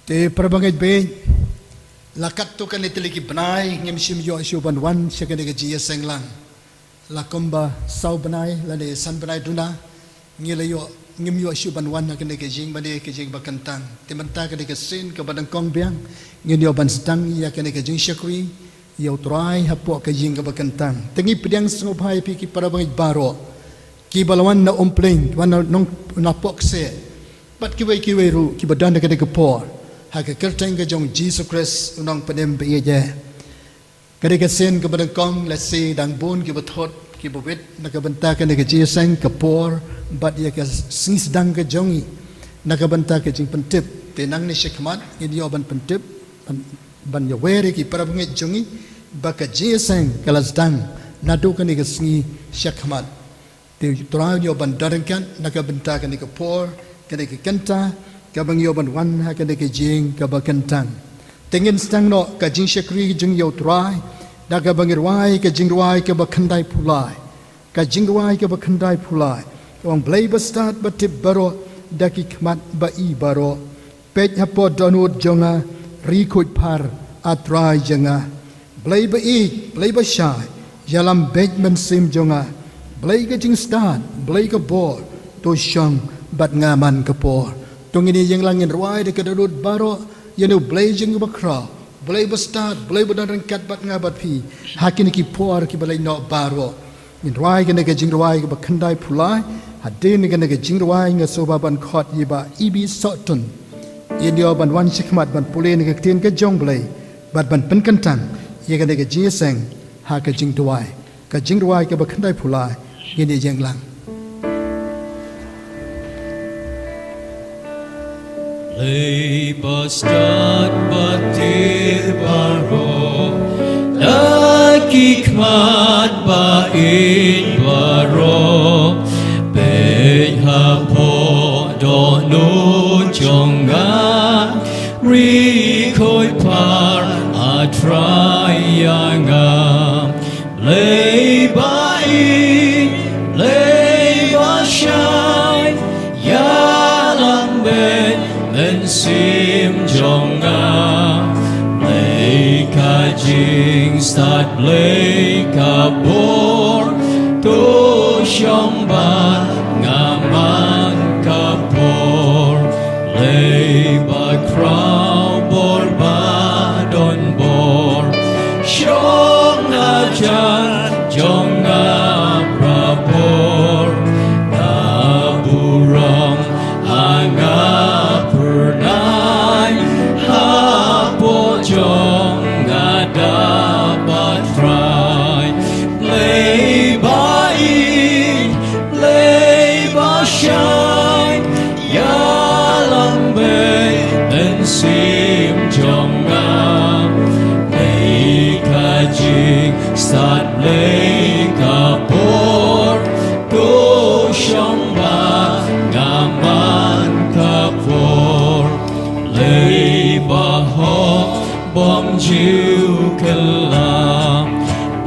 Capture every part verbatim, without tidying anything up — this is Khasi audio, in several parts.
Te para bangeit bad la katto katne tylli ki bnai ngim shym ïoh shuh ban wan sha kane ka jingïaseng lang. La kumba saw bnai lane san bnai duna ngi la ïoh ngim ïoh shuh ban wan ha kane ka jingmane ka jingbakyntang. Te mynta kane ka sien kaba nyngkong biang ngin ïoh ban sdang ïa kane ka jingshakri ïa U Trai hapoh ka jingbakyntang. Te ngi pdiang sngewbha ïa phi ki para bangeit baroh, kiba la wan na Umpling, wan na nong na Pokse, bad kiwei kiwei ruh kiba don ha kane ka por ha ka kyrteng ka jong Jisu Khrist u nongpynim ba ïeit. Kane ka sien kaba nyngkong, lehse dang bun kiba thot kiba wit na ka bynta kane ka jingïaseng ka por bad ïa ka sngi sdang ka jong ngi na ka bynta ka jingpyntip. Te nangne shakhmat ngin ïoh ban pyntip, ban, ban ïawer ïa ki para bangeit jong ngi ba ka jingïaseng ka la sdang naduh kane ka sngi shakhmat. Te U Trai un ïoh ban don ryngkat na ka bynta kane ka por, kane ka kynta kaba ngi ïoh ban wan ha kane ka jingbakyntang. Te ngin sdang noh ka jingshakri ka jong ngi ïa U Trai da kaba ngin rwai ka jingrwai kaba khyndaiphew lai. Ka jingrwai kaba khyndaiphew lai. Ong: Blei ba stad ba tip baroh, da ki khmat ba i baroh, peit hapoh dohnud jong nga, ri khuid phar, A Trai jong nga. Blei ba ïeit, Blei ba shai, ïalam beit mynsiem jong nga. Blei ka jingstad, Blei ka bor, to shong bad nga man ka por. To ngin ïeng lang, ngin rwai da ka dohnud baroh ïa une U Blei jong ngi bakhraw, Blei ba stad, Blei ba don ryngkat bad nga bad phi ha kine ki por kiba leit noh baroh. Ngin rwai kane ka jingrwai kaba khyndaiphew lai. Hadien kane ka jingrwai nga sngewbha ban khot ïa i Bah Ibi Sohtun, in ïoh ban wan shakhmat ban pule na ka ktien ka jong U Blei bad ban pynkyntang ïa kane ka jingïaseng ha ka jingduwai. Ka jingrwai kaba khyndaiphew lai, ngin ïeng lang. Blei ba stad ba tip baroh, da ki khmat ba ïeit baroh, peit hapoh dohnud jong nga, ri khuid phar, A Trai ïa nga. Blei ba ïeit, Blei ba shai, ïalam beit mynsiem jong nga. Blei ka jingstad, Blei ka bor, to shong bad nga man ka por. Blei bakhraw, bor ba don bor, shong hajan jong nga barabor. Nga burom, nga phyrnai, hapoh jong nga da ba Trai. Blei ba ïeit, Blei ba shai, ïalam beit mynsiem jong nga. Blei ka jingstad, Blei ka bor, to shong bad nga man ka por. Blei ba hok, bym ju kylla,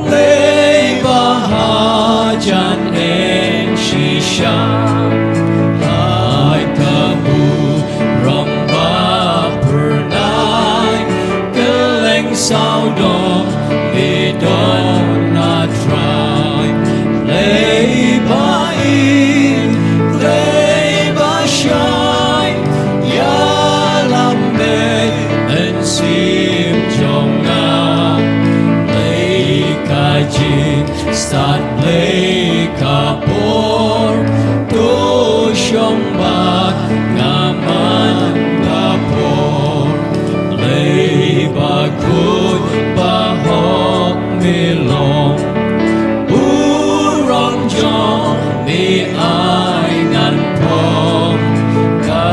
Blei ba hajan, ïeng shisha. Hai ka burom ba phyrnai, kylleng sawdong me don, A Trai. Blei ba ïeit, Blei ba shai, ïalam beit mynsiem jong nga. Blei ka jingstad, Blei ka bor, to shong bad nga man ka por. Blei ba khuid ba hok me long, burom jong me ai ngan phong, ka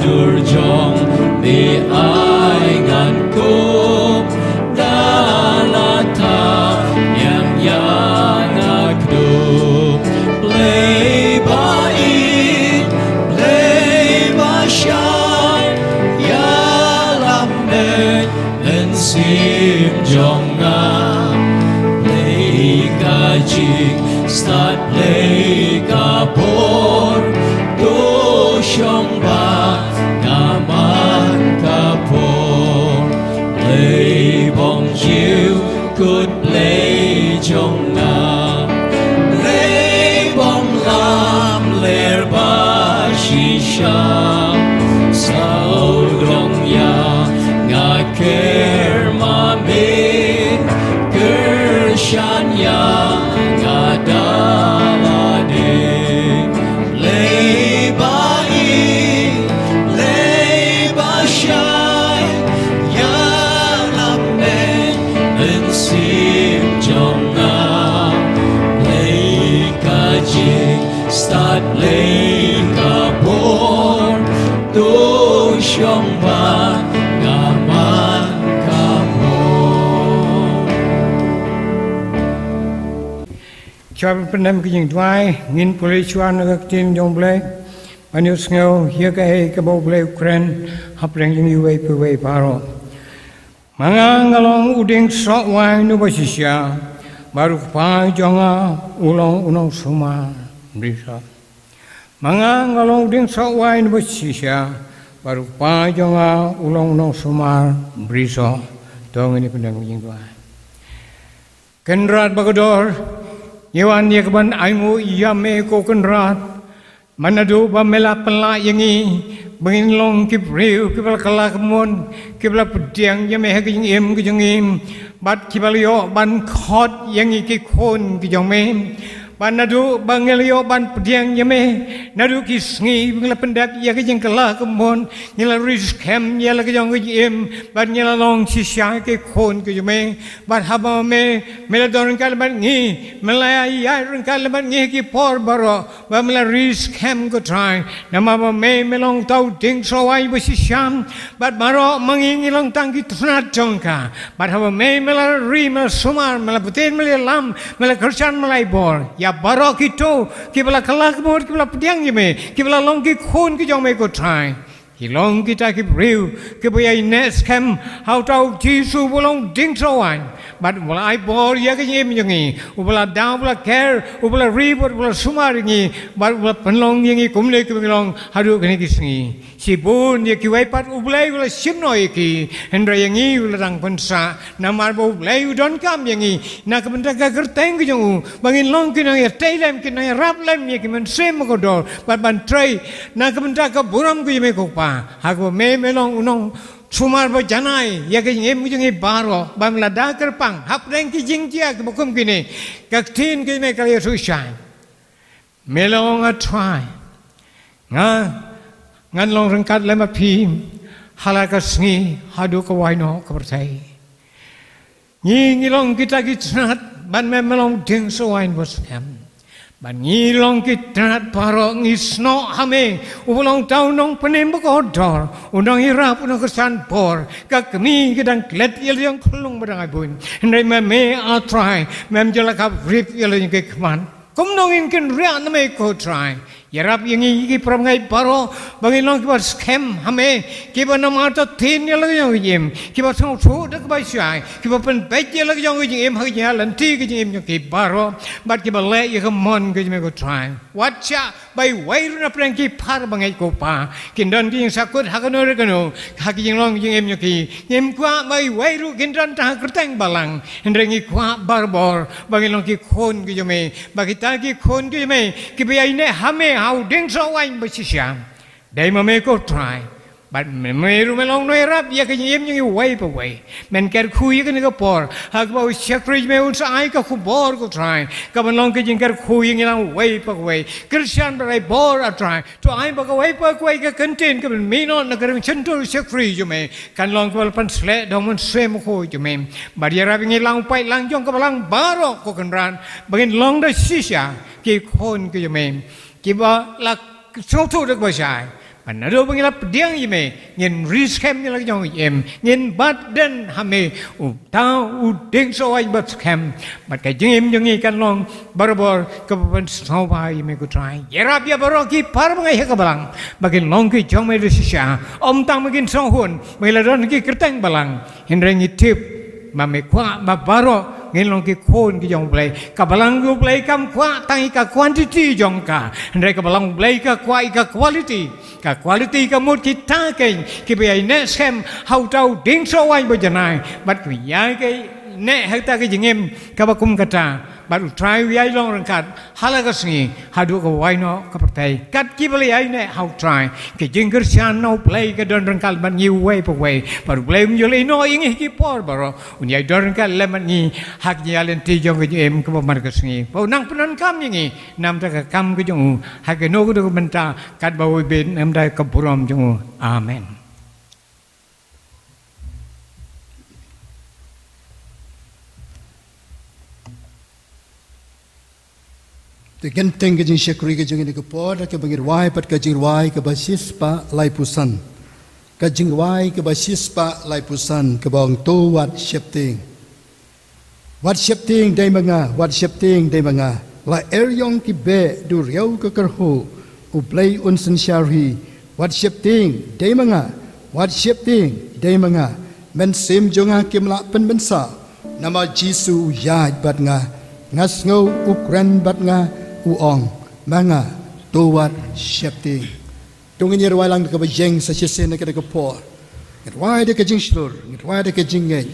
dur jong me ai ngan kup, da la thap ñiang ïa nga kdup. Blei ba ïeit, Blei ba shai, ïalam beit mynsiem jong nga. Blei ka jingstad, Blei ka bor, to shong bad nga man ka Jong ba nga man ka bor. Shuwa ban pyndem ka jingduwai, ngin pule shuwa na ka ktien jong U Blei ban ïohsngew ïa kaei kaba U Blei u kren hapdeng jong iwei pa iwei baroh. Ma nga nga long u dieng soh waiñ uba shisha, bad u kpa jong nga u long u nongsumar brisoh. Ma nga nga long u dieng soh waiñ uba shisha, bad u kpa jong nga u long u nongsumar brisoh. To ngin ïa pyndem ka jingduwai. Kynrad bakordor, ngi wan ïa ka ban ainguh ïa me ko Kynrad. Naduh ba me la pynlah ïa ngi ba ngin long ki briew kiba la kylla ka mon, kiba la pdiang ïa me ha ka jingim ka jong ngi, bad kiba la ïoh ban khot ïa ngi ki khun ki jong me. Bad naduh ba ngi la ïoh ban pdiang ïa me, naduh ki sngi ba ngi la pyndep ïa ka jingkylla ka mon, ngi la ri skhem ïa la ka jong ka jingim, bad ngi la long shisha ki khun ki jong me. Bad haba me, me la don ryngkat lem bad ngi, me la ïaid ryngkat lem bad ngi ha ki por baroh, bad me la ri skhem ko Trai. Namar ba me, me long uta u dieng soh waiñ ba shisha, bad baroh ma ngi ngi long tang ki tnat jong ka. Bad haba me, me la ri, me la sumar, me la btin, me la ïalam, me la kyrshan, me la ai bor ïa baroh kito kiba la kylla ka mut, kiba la pdiang ïa me, kiba la long ki khun ki jong me ko Trai. Ki long kita ki briew kiba ïaineh skhem ha uta u Jisu uba long dieng soh waiñ, bad uba la ai bor ïa ka jingim jong ngi, uba la da, uba la ker, uba la ri, bad uba la sumar ïa ngi, bad uba la pynlong ïa ngi kumne kiba ngi long haduh kine ki sngi. Shibun ïa kiwei pat U Blei u la shim noh ïa ki, hynrei ïa ngi u la dang pynsah. Namar ba U Blei u donkam ïa ngi na ka bynta ka kyrteng ka jong u, ba ngin long ki nongïatei lem, ki nongïarap lem ïa ki mynsiem bakordor, bad ban trei na ka bynta ka burom ka jong me ko Kpa. Ha kaba me, me long u nongsumar ba janai ïa ka jingim ka jong ngi baroh, ba me la da kyrpang hapdeng ki jingjia kiba kum kine, ka ktien ka jong me ka la ïathuh shai. Me la ong, A Trai, nga, ngan long ryngkat lem bad phi ha la ka sngi haduh ka wai noh ka pyrthei. Ngi, ngi long kita ki tnat, bad me, me long dieng soh waiñ ba skhem. Bad ngi long ki tnat baroh, ngi snoh ha me, uba long uta u nongpynim bakordor, u nongïarap, u nongkyrshan bor. Ka kmie ka dang klet ïa la jong ka khyllung ba dang ai buiñ, hynrei me, me, A Trai, mem ju la khapbrip ïa la jong ki khmat. Kumno ngin kynriah na me ko Trai? Ïarap ïa ngi ki parabangeit baroh ba ngin long kiba skhem ha me, kiba namar ta ktien ïa la ka jong ka jingim, kiba sngewthuh da kaba shai, kiba pynbeit ïa la ka jong ka jingim ha ka jingïaid lynti ka jingim jong ki baroh, bad kiba leh ïa ka mon ka jong me ko Trai. Wat shah ba iwei ruh na pdeng ki parabangeit ko Pa kin don ki jingsakut ha kano re kano ha ka jinglong jingim jong ki. Ngim kwah ba iwei ruh kin don tang ha kyrteng balang, hynrei ngi kwah barabor ba ngin long ki khun ki jong me, ba kita ki khun ki jong me kiba ïaineh ha me ha u dieng soh waiñ ba shisha. Dei ma me ko Trai, bad me, me ruh me long u nongïarap ïa ka jingim jong ngi uwei pa uwei. Men kyrkhu ïa kane ka por ha kaba u shakri jong me un sa ai ka khubor ko Trai, ka ban long ka jingkyrkhu ïa ngi lang uwei pa uwei. Kyrshan bad ai bor A Trai. To ai ba kawei pa kawei ka kyntien ka ban mih noh na ka ring shyntur shakri jong me, kan long kaba la pynsleh da u Mynsiem Bakhuid jong me. Bad ïarap ïa ngi lang u paidlang jong ka balang baroh ko Kynrad, ba ngin long da shisha ki khun ki jong me, kiba la sngewthuh da kaba shai. Bad naduh ba ngi la pdiang ïa me, ngin ri skhem ïa la ka jong ka jingim, ngin bat dien ha me, u ta u dieng soh waiñ ba skhem. Bad ka jingim jong ngi kan long barabor kaba pynsngewbha ïa me ko Trai. Ïarap ïa baroh ki parabangeit ha ka balang ba kin long ki jong me da shisha, ym tang ba kin sngewhun ba ngi la don ki kyrteng balang, hynrei ngi tip ba me kwah ba baroh ngin long ki khun ki jong U Blei. Ka balang U Blei kam kwah tang ïa ka quantity jong ka, hynrei ka balang U Blei ka kwah ïa ka quality. Ka quality ka mut kita kein kiba ïaineh skhem ha uta u dieng soh waiñ ba janai, bad kiba ïaineh ha kata ka jingim kaba kum kata, bad U Trai u ïai long ryngkat ha la ka sngi haduh ka wai noh ka pyrthei. Kat kiba la ïaineh ha U Trai, ka jingkyrshan na U Blei ka don ryngkat bad ngi uwei pa uwei. Bad U Blei um ju leh ïehnoh ïa ngi ha ki por baroh, un ïai don ryngkat lem bad ngi ha ka jingïaid lynti jong ka jingim kaba mar ka sngi. Ba un nang pyndonkam ïa ngi na ka bynta ka kam ka jong u, ha kano kano ka bynta, katba u bit, na ka bynta ka burom jong u. Amen. Te ngin teng ka jingshakri ka jong ngi ha kane ka por, da kaba ngin rwai pat ka jingrwai kaba shispah laiphew san. Ka jingrwai kaba shispah laiphew san kaba ong to wat sheptieng. Wat sheptieng dei ma nga, wat sheptieng dei ma nga. La eriong ki beh duriaw ka kyrhuh, U Blei un synshar hi. Wat sheptieng dei ma nga, wat sheptieng dei ma nga. Mynsiem jong nga kim lah pynmynsaw, namar Jisu u ïaid bad nga. Nga sngew u kren bad nga, u ong ma nga, to wat sheptieng. To ngin ïa rwai lang da kaba ïeng sa shisien ha kane ka por. Ngin rwai da ka jingshlur, ngin rwai da ka jingngeit.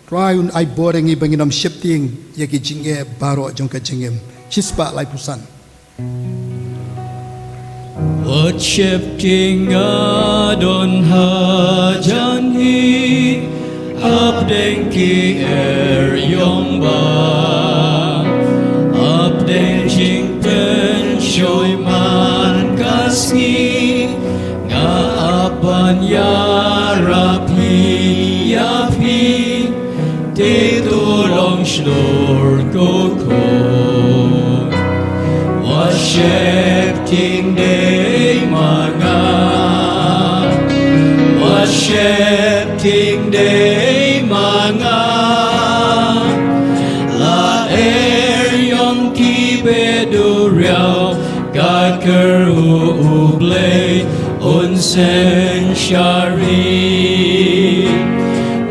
Trai un ai bor ïa ngi ba ngin ym sheptieng ïa ki jingeh baroh jong ka jingim. Shispah laiphew san. Wat sheptieng, nga don hajan hi, hapdeng ki eriong ba, hapdeng jingpynshoi man ka sngi, nga ap ban ïarap hi ïa phi, te to long shlur ko khun. Wat sheptieng dei ma nga, wat sheptieng dei ma nga. La eriong ki beh duriaw, ka kyrhuh U Blei un synshar hi.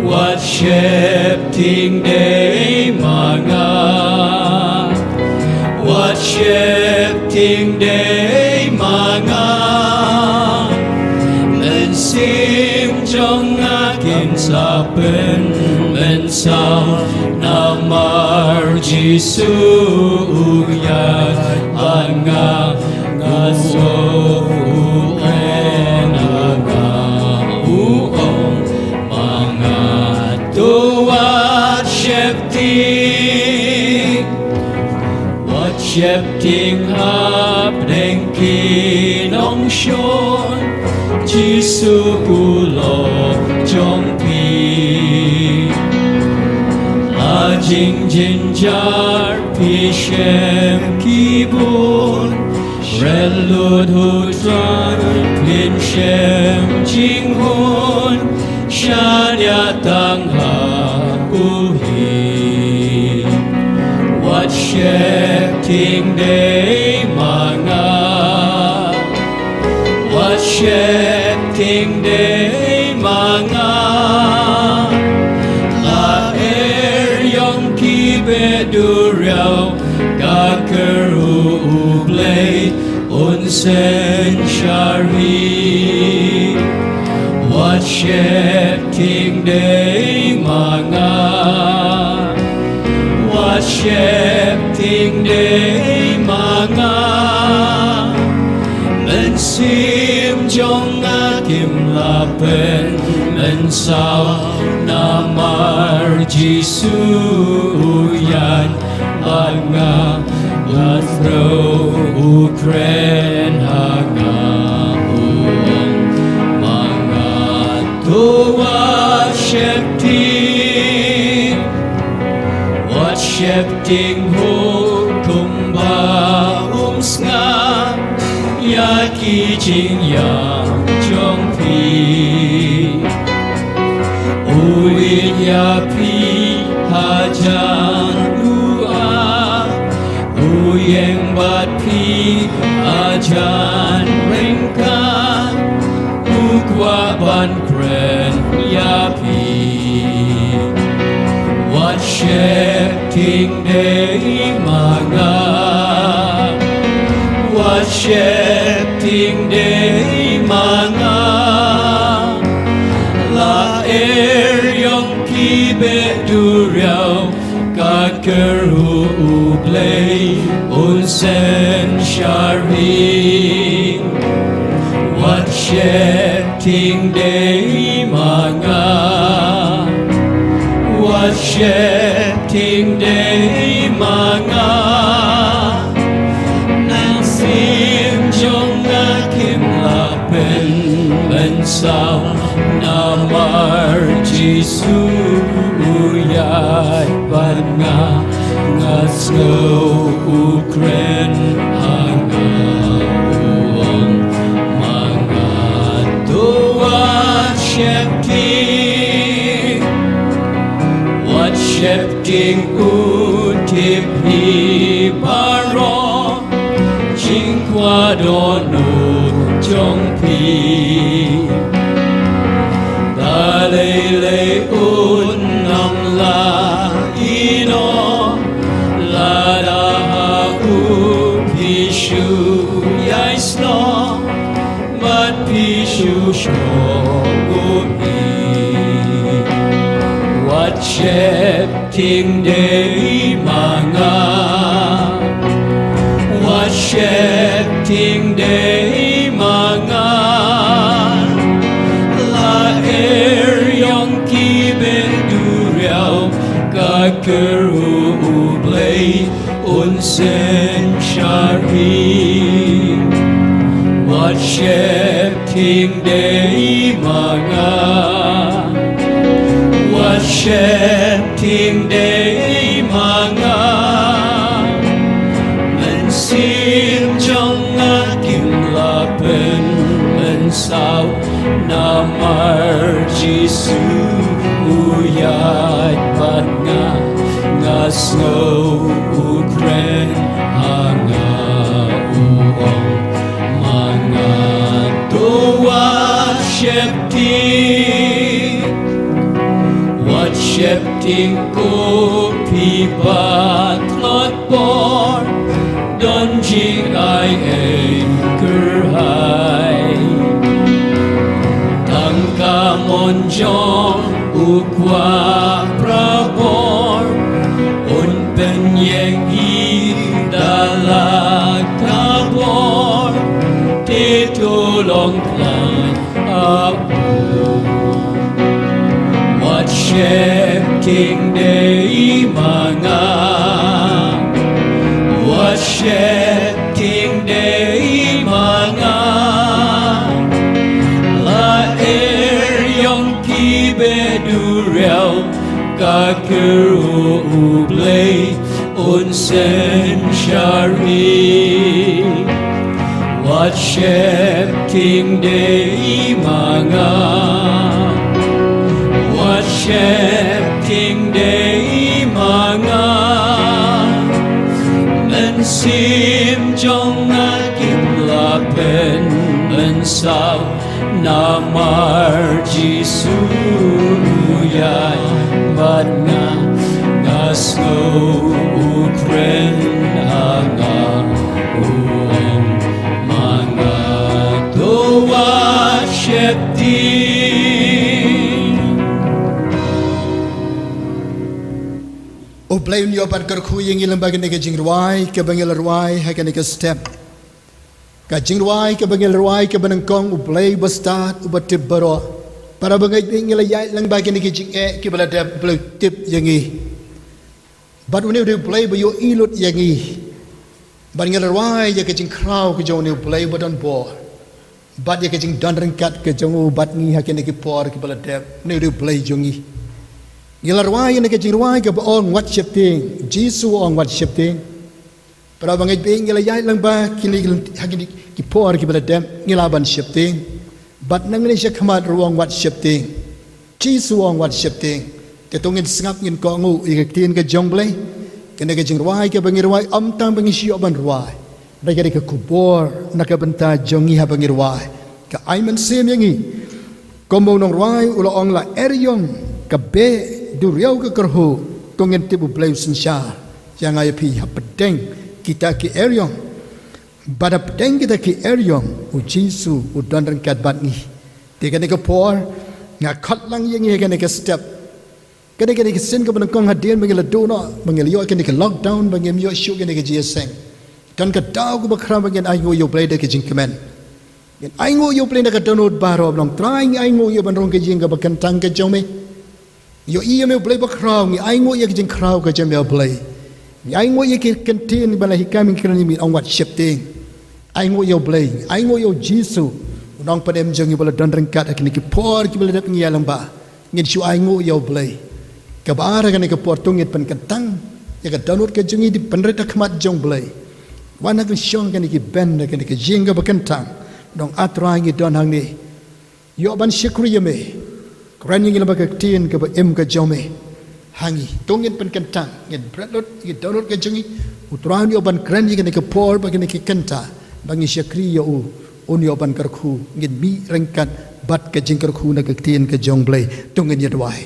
Wat sheptieng dei ma nga, wat sheptieng dei ma nga. Mynsiem jong nga kim sa pynmynsaw, namar Jisu u ïaid bad nga. Nga sngew u kren ha nga, u ong ma nga, to wat sheptieng. Wat sheptieng hapdeng ki nongshun, Jisu u lok jong phi. Ha jingjynjar phi shem ki bun, ret lut u Trai phin shem jinghun, shaniah tang ha u hi. Wat sheptieng dei ma nga, wat sheptieng dei ma nga. La eriong ki beh duriaw, ka kyrhuh U Blei un synshar hi. Wat sheptieng dei ma nga, wat sheptieng dei ma nga. Mynsiem jong nga kim lah pynmynsaw, namar Jisu u ïaid bad nga. Nga sngew u kren ha nga, u ong ma nga, to wat sheptieng. Wat sheptieng, hukum ba um sngap ïa ki jingïap jong phi. U ïeit ïa phi hajan u ap, u ïeng bad phi hajan ryngkat, u kwah ban kren ïa phi. Wat sheptieng dei ma nga, wat sheptieng dei ma nga. La eriong ki beh duriaw, ka kyrhuh U Blei un synshar hi. Wat sheptieng dei ma nga, wat sheptieng dei ma nga. Mynsiem jong nga kim lah pynmynsaw, namar Jisu u ïaid bad nga. Nga sngew u kren ha nga, u ong ma nga, to wat Sheptieng, wat sheptieng u tip hi baroh, jingkwah dohnud jong phi. Da lei lei un ym lah ïehnoh, lada ha u phi shu ïai snoh, bad phi shu shoh u hi. Wat sheptieng dei ma nga, wat sheptieng dei ma nga. La eriong ki beh duriaw, ka kyrhuh u Blei un synshar hi. Wat sheptieng dei ma nga, wat sheptieng dei ma nga. Mynsiem jong nga kim lah pynmynsaw, namar Jisu u ïaid bad nga. Nga sngew u kren ha nga, u ong ma nga, to wat sheptieng, wat sheptieng ko phi ba tlot por, don jingai ei kyrhai. Tang ka mon jong u kwah prabor un pynïeng hi da la ka bor, te to long khlaiñ ha u. Wat sheptieng dei ma nga, wat sheptieng dei ma nga. La eriong ki beh duriaw, ka kyrhuh u Blei un synshar hi. Wat sheptieng dei ma nga, wat sheptieng dei ma nga. Mynsiem jong nga kim lah pynmynsaw, namar Jisu u ïaid bad nga. Nga sngew u kren ha nga, u ong ma nga, to wat sheptieng. U Blei un ïoh ban kyrkhu ïa ngi lyngba kane ka jingrwai kaba ngi la rwai ha kane ka step. Ka jingrwai kaba ngi la rwai kaba nyngkong, U Blei uba stad, uba tip baroh. Para bangeit, ngi la ïaid lyngba kine ki jingeh kiba la dep, U Blei u tip ïa ngi. Bad une u dei U Blei ba ïohi lut ïa ngi. Bad ngi la rwai ïa ka jingkhraw ka jong une U Blei uba don bor, bad ïa ka jingdon ryngkat ka jong u bad ngi ha kine ki por kiba la dep. Une u dei U Blei jong ngi. Ngi la rwai ïa kane ka jingrwai kaba ong wat sheptieng. Jisu u ong wat sheptieng. Para bangeit, ngi la ïaid lyngba kine ki, ha kine ki por kiba la dep, ngi lah ban sheptieng. Bad nangne shakhmat ruh u ong wat sheptieng. Jisu u ong wat sheptieng. Te to ngin sngap, ngin kohnguh ïa ka ktien ka jong U Blei. Kane ka jingrwai kaba ngi rwai, ym tang ba ngi shu ïoh ban rwai, hynrei ka dei ka khubor na ka bynta jong ngi haba ngi rwai. Ka ai mynsiem ïa ngi. Kumba u nongrwai u la ong, la eriong ka beh duriaw ka kyrhuh, to ngin tip U Blei u synshar ïa nga ïa phi hapdeng kita ki eriong. Bad hapdeng kita ki eriong, U Jisu u don ryngkat bad ngi. Te kane ka por, nga khot lang ïa ngi ha kane ka step. Kane, kane ka sien kaba nyngkong hadien ba ngi la duh noh, ba ngi la ïoh kane ka lockdown, ba ngim ïoh shuh kane ka jingïaseng, don ka daw kaba khraw ba ngin ainguh ïa U Blei da ka jingkmen. Ngin ainguh ïa U Blei na ka dohnud baroh. Ba long Trai, ngi ainguh ïa u ban rung ka ïing kaba kyntang ka jong me. Ngi ïohi ïa me U Blei bakhraw, ngi ainguh ïa ka jingkhraw ka jong me U Blei. Ngi ainguh ïa ki kyntien ba la hikai mynkhreh ïa ngi, ong wat sheptieng. Ainguh ïa U Blei, ainguh ïa U Jisu, u nongpynim jong ngi ba la don ryngkat ha kine ki por kiba la dep ngi ïaid lyngba. Ngin shu ainguh ïa U Blei. Kaba ar, ha kane ka por to ngin pynkyntang ïa ka dohnud ka jong ngi, dei pynrit ha khmat jong U Blei. Wan ha ka shong kane ki bynta, kane ka ïing kaba kyntang. Nong, A Trai, ngi don hangne. Ïoh ban shakri ïa me. Kren ïa ngi lyngba ka ktien kaba im ka jong me ha ngi. To ngin pynkyntang, ngin bret lut ïa ka dohnud ka jong ngi. U Trai un ïoh ban kren ïa kane ka por bad kane ka kynta ba ngi shakri ïa u, un ïoh ban kyrkhu. Ngin mih ryngkat bad ka jingkyrkhu na ka ktien ka jong U Blei. To ngin ïa duwai.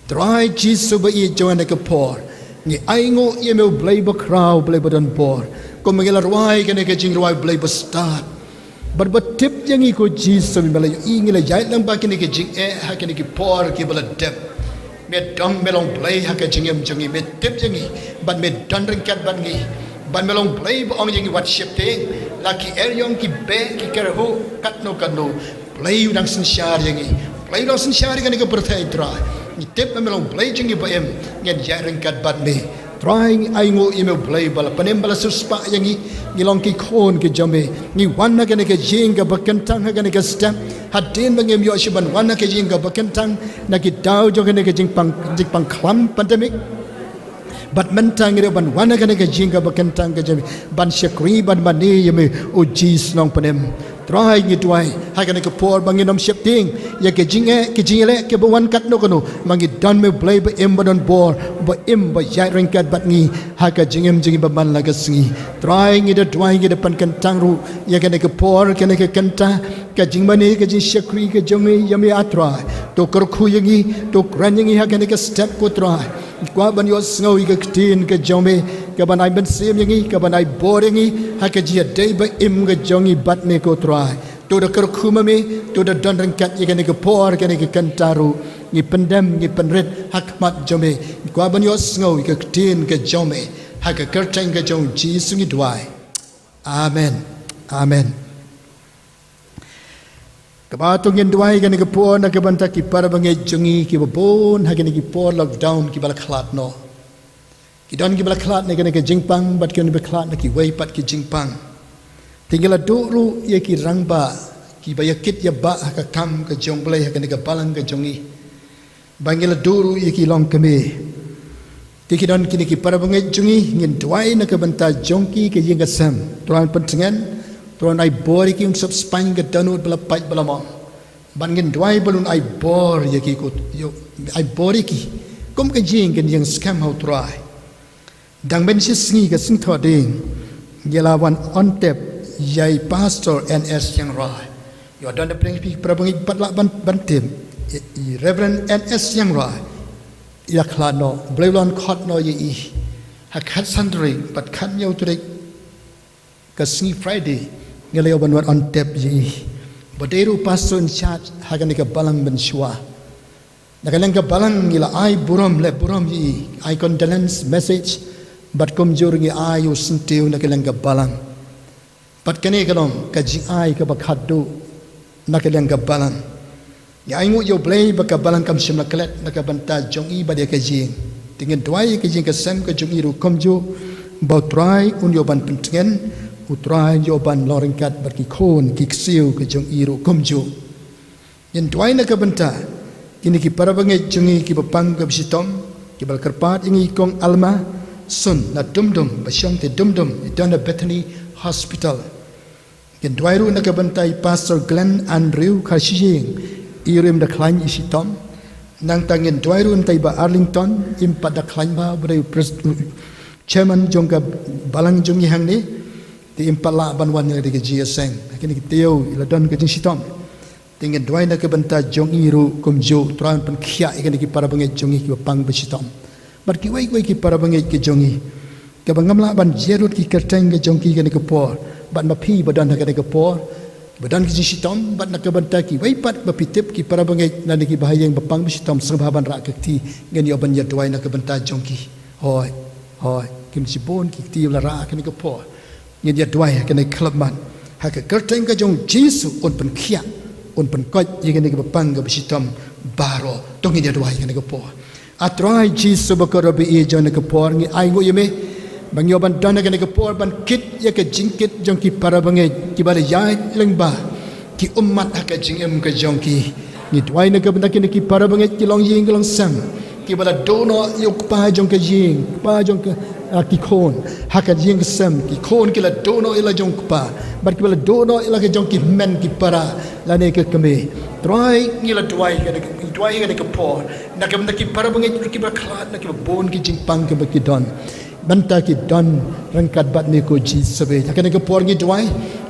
Trai Jisu ba ïeit jong ngi, ha kane ka por ngi ainguh ïa me, U Blei bakhraw, Blei badonbor. Kumba ngi la rwai kane ka jingrwai, Blei bastad, bad ba tip ïa ngi ko Jisu, me la ïohi ngi la ïaid lyngba kine ki jingeh ha kine ki por kiba la dep. Me don, me long Blei ha ka jingim jong ngi, me tip ïa ngi bad me don ryngkat bad ngi. Bad me long Blei ba ong ïa ngi wat sheptieng, la ki eriong, ki beh, ki kyrhuh, katno katno, Blei u dang synshar ïa ngi. Blei u dang synshar ïa kane ka pyrthei, Trai. Ngi tip ba me long Blei jong ngi ba im, ngin ïaid ryngkat bad me. Trai, ngi ainguh ïa me, U Blei ba la pynim, ba la siewspah ïa ngi. Ngi long ki khun ki jong me. Ngi wan ha kane ka ïing kaba kyntang, ha kane ka step. Hadien ba ngim ïoh shuh ban wan ha ka ïing kaba kyntang na ki daw jong kane ka jingpang, jingpang khlam pandemic, bad mynta ngi dei ban wan ha kane ka ïing kaba kyntang ka jong me ban shakri, ban mane ïa me, O Jisu Nongpynim. Trai, ngi duwai ha kane ka por ba ngin ym sheptieng ïa ka jingeh, ka jingeh kiba wan katno katno, ba ngi don me, Blei ba im badonbor, ba im ba ïaid ryngkat bad ngi ha ka jingim jong ngi ba man la ka sngi. Trai, ngi da duwai, ngi da pynkyntang ruh ïa kane ka por, kane ka kynta, ka jingmane, ka jingshakri ka jong ngi ïa me, A Trai. To kyrkhu ïa ngi, to kren ïa ngi ha kane ka step, ko Trai. Ngi kwah ban ïohsngew ïa ka ktien ka jong me, kaban ai mynsiem ïa ngi, kaban ai bor ïa ngi ha ka jingïadei ba im ka jong ngi bad me, ko Trai. To da kyrkhu ma me, to da don ryngkat ïa kane ka por, kane ka kynta ruh. Ngi pyndem, ngi pynrit ha khmat jong me. Ngi kwah ban ïohsngew ïa ka ktien ka jong me, ha ka kyrteng ka jong U Jisu ngi duwai. Amen. Amen. Kaba to ngin duwai kane ka por na ka bynta ki para bangeit jong ngi kiba bun ha kine ki por lockdown kiba la khlad noh. Ki don kiba la khlad na kane ka jingpang, bad ki don kiba khlad na kiwei pat ki jingpang. Te ngi la duh ruh ïa ki rangbah kiba ïakit ïabah ha ka kam ka jong U Blei ha kane ka balang ka jong ngi. Ba ngi la duh ruh ïa ki longkmie. Te ki don kine ki para bangeit jong ngi, ngin duwai na ka bynta jong ki, ka ïing ka sem. Trai un pyntngen, Trai un ai bor ïa ki, un sop spaiñ ka dohnud ba la pait ba la mong. Bad ngin duwai ba un ai bor ïa ki, ko, ïoh, ai bor ïa ki. Kum ka jing, kan ïeng skhem ha U Trai. Dang ban shi sngi ka sngi Thohdieng, ngi la wan on tep ïa i Pastor N S Syiemrai. Ïoh don da pyrshang phi para bangeit pat lah ban, ban tip. I, i Reverend N S Syiemrai, i la khlad noh, Blei u la khot noh ïa i ha ka khatsynroi bad khatñiew tarik, ka sngi Friday, ngi la ïoh ban wan on tep ïa i. Ba dei ruh pastor in charge ha kane ka balang mynshuwa. Na ka liang ka balang ngi la ai burom, leh burom ïa i, ai condolence message, bad kumjuh ngi ai u syntiew na ka liang ka balang. Bad kane ka long ka jingai kaba khatduh na ka liang ka balang. Ngi ainguh ïa U Blei ba ka balang kam shym la klet na ka bynta jong i bad ïa ka jing. Te ngin duwai ïa ka jing ka sem ka jong i ruh kumjuh, ba U Trai un ïoh ban pyntngen, U Trai un ïoh ban long ryngkat bad ki khun ki ksiew ka jong i ruh kumjuh. Ngin duwai na ka bynta kine ki para bangeit jong ngi kiba pang kaba shitom, kiba la kyrpad ïa ngi, i Kong Alma Sun na Dumdum, ba shong te Dumdum, i don ha Bethany Hospital. Ngin duwai ruh na ka bynta i Pastor Glenn Andrew Kharshiing, i ruh im da khlaiñ, i shitom. Nangta ngin duwai ruh na i Bah Arlington, im pat da khlaiñ bha, ba dei u pres-, u chairman jong ka balang jong ngi hangne. Te im pat lah ban wan ïalade ka jingïaseng. Kine ki taïew i la don ka jingshitom. Te ngin duwai na ka bynta jong i ruh kumjuh, Trai un pynkhiah ïa kine ki para bangeit jong i kiba pang ba shitom. Bad kiwei kiwei ki para bangeit ki jong i, kiba ngam lah ban jia ruh ki kyrteng ka jong ki kane ka por. Bad ma phi ba don ha kane ka por, ba don ki jingshitom, bad na ka bynta kiwei pat ba phi tip ki para bangeit lane ki bahaïing ba pang ba shitom, sngewbha ban rah ka kti, ngin ïoh ban ïa duwai na ka bynta jong ki. Hooid, hooid, kim shibun ki kti ba la rah ha kane ka por. Ngin ïa duwai ha kane ka khyllipmat. Ha ka kyrteng ka jong U Jisu un pynkhiah, un pynkoit ïa kine kiba pang kaba shitom baroh. To ngin ïa duwai ha kane ka por. A Trai Jisu ba kordor ba ïeit jong kane ka por, ngi ainguh ïa me ba ngi ïoh ban don ha kane ka por ban kit ïa ka jingkit jong ki para bangeit kiba la ïaid lyngba, ki ummat ha ka jingim ka jong ki. Ngi duwai na ka bynta kine ki para bangeit, ki longïing ki longsem, kiba la duh noh ïa u kpa jong ka ïing, kpa jong ka Ah, ki khun ha ka ïing ka sem, ki khun ki la duh noh ïa la jong u kpa, bad ki ba la duh noh ïa la ka jong ki hynmen ki para lane ka kmie. Trai, ngi la duwai, ngi duwai ha kane ka por na ka bynta ki para bangeit ki ba khlad, na ki ba bun ki jingpang ki ba ki don. Bynta ki don ryngkat bad me ko Jisu bad ha kane ka por ngi duwai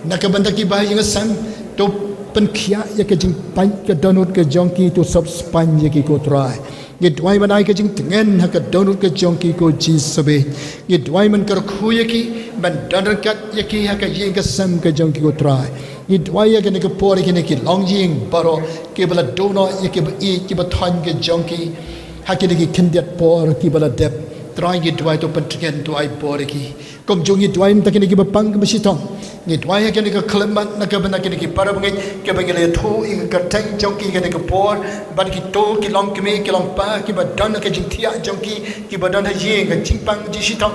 na ka bynta ki ba ha ïing ha sem. To pynkhiah ïa ka jingpang ka dohnud ka jong ki, to sop spang ïa ki ko Trai. Ngi duwai ban ai ka jingtngen ha ka dohnud ka jong ki ko Jisu bad. Ngi duwai ban kyrkhu ïa ki, ban don ryngkat ïa ki ha ka ïing ka sem ka jong ki ko Trai. Ngi duwai ïa kane ka por ïa kine ki longïing baroh, ki ba la duh noh ïa ki ba ïeit, ki ba thoiñ ka jong ki ha kine ki khyndiat por ki ba la dep. Trai, ngi duwai to pyntngen, to ai bor ïa ki. Kumjuh ngi duwai mynta kine ki ba pang ki ba shitom. Ngi duwai ha kane ka khyllipmat na ka bynta kine ki para bangeit ki ba ngi la ïathuh ïa ka kyrteng jong ki ha kane ka por, bad kito ki longkmie ki longkpa ki ba don ha ka jingthiah jong ki, ki ba don ha ïing ka jingpang jingshitom,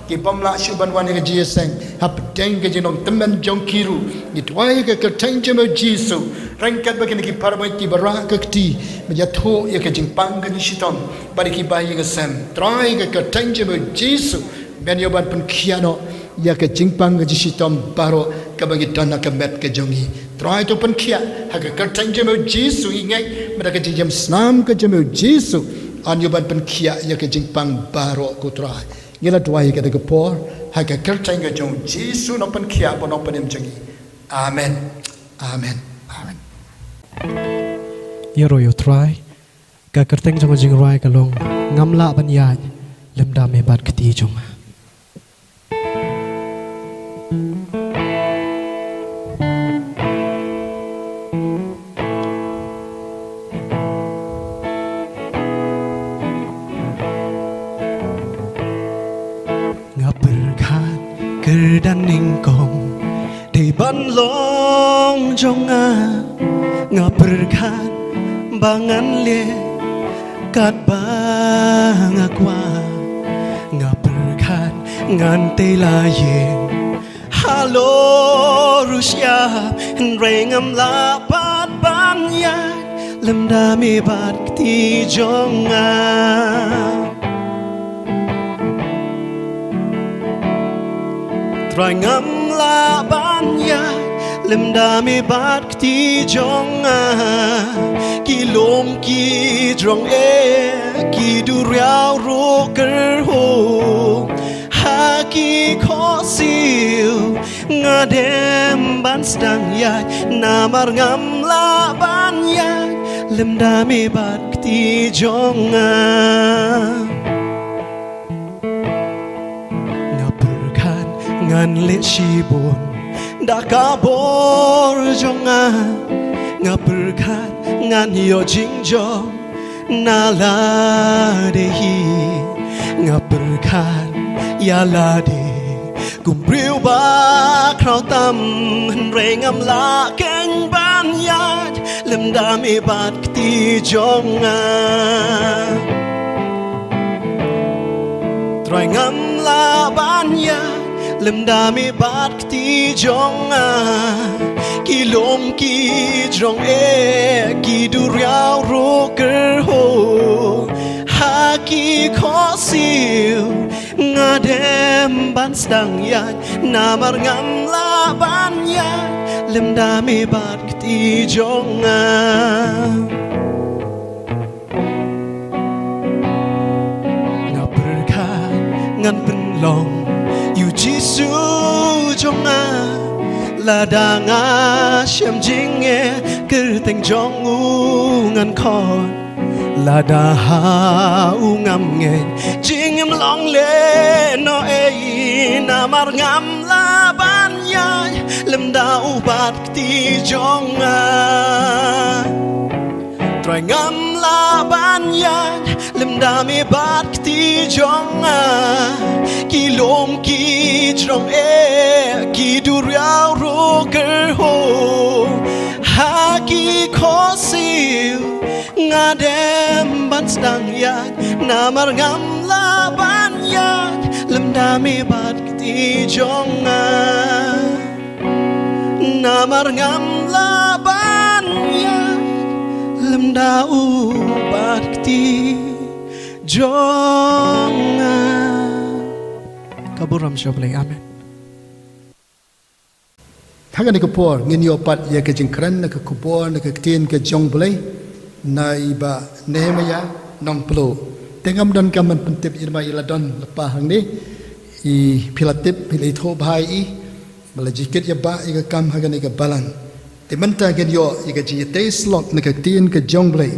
ki bym lah shuh ban wan ha ka jingïaseng hapdeng ka jinglong tymmen jong ki ruh. Ngi duwai ha ka kyrteng jong me Jisu, ryngkat bad kine ki para bangeit ki ba rah ka kti ban ïathuh ïa ka jingpang ka jingshitom bad ki ba ha ïing ha sem. Trai, ha ka kyrteng jong me Jisu, men ïoh ban pynkhiah noh ïa ka jingpang ka jingshitom baroh ka ba ngi don ha ka met ka jong ngi. Trai, to pynkhiah ha ka kyrteng jong me Jisu, ngi ngeit mynta ka jingïaseng snam ka jong me Jisu, yn ïoh ban pynkhiah ïa ka jingpang baroh ko Trai. Ngi la duwai ha kane ka por ha ka kyrteng ka jong Jisu, Nongpynkhiah bad Nongpynim jong ngi. Amen. Amen. Amen. Ïaroh ïa u Trai. Ka kyrteng jong ka jingrwai ka long: Ngam lah ban ïaid lymda me bad kti jong nga. Nga pyrkhat kyrdan nyngkong dei ban long jong nga. Nga pyrkhat ba ngan leh katba nga kwah. Nga pyrkhat ngan tei la ïing halor u shyiap, hynrei ngam lah pat ban ïaid lymda me bad kti jong nga. Trai, ngam lah ban ïaid lymda me bad kti jong nga. Ki lum ki jrong eh, ki duriaw ruh kyrhuh ha ki khohsiew. Nga dem ban sdang ïaid namar ngam lah ban ïaid lymda me bad kti jong nga. Nga pyrkhat ngan leh shibun da ka bor jong nga. Nga pyrkhat ngan ïoh jingjop na lade hi. Nga pyrkhat ïa lade kum briew ba khraw tam, hynrei ngam lah keiñ ban ïaid lymda me bad kti jong nga. Trai, ngam lah ban ïaid lymda me bad kti jong nga. Ki lum ki jrong eh, ki duriaw ruh kyrhuh ha ki khohsiew. Nga dem ban sdang ïaid namar ngam lah ban ïaid lymda me bad kti jong nga. Nga pyrkhat ngan pynlong ïa u Jisu jong nga. Lada nga shem jingeh, kyrteng jong u ngan khot. Lada ha u ngam ngeit, jingim long lehnohei, namar ngam lah ban ïaid lymda u bad kti jong nga. Trai, ngam lah ban ïaid lymda me bad kti jong nga. Ki lum ki jrong eh, ki duriaw ruh kyrhuh ha ki khohsiew. Nga dem ban sdang ïaid namar ngam lah ban ïaid lymda me bad kti jong nga. Namar ngam lah ban ïaid lymda u bad kti jong nga. Ka burom sha U Blei. Amen. Ha kane ka por ngin ïoh pat ïa ka jingkren na ka khubor na ka ktien ka jong U Blei na i Bah Nehemiah Nongpluh. Te ngam don kam ban pyntip ïa i, ba i la don lypa hangne. I phi la tip, phi la ithuh bha ïa i, ba la jikit ïa ba ïa ka kam ha kane ka balang. Te mynta ngin ïoh ïa ka jingïatei syllok na ka ktien ka jong U Blei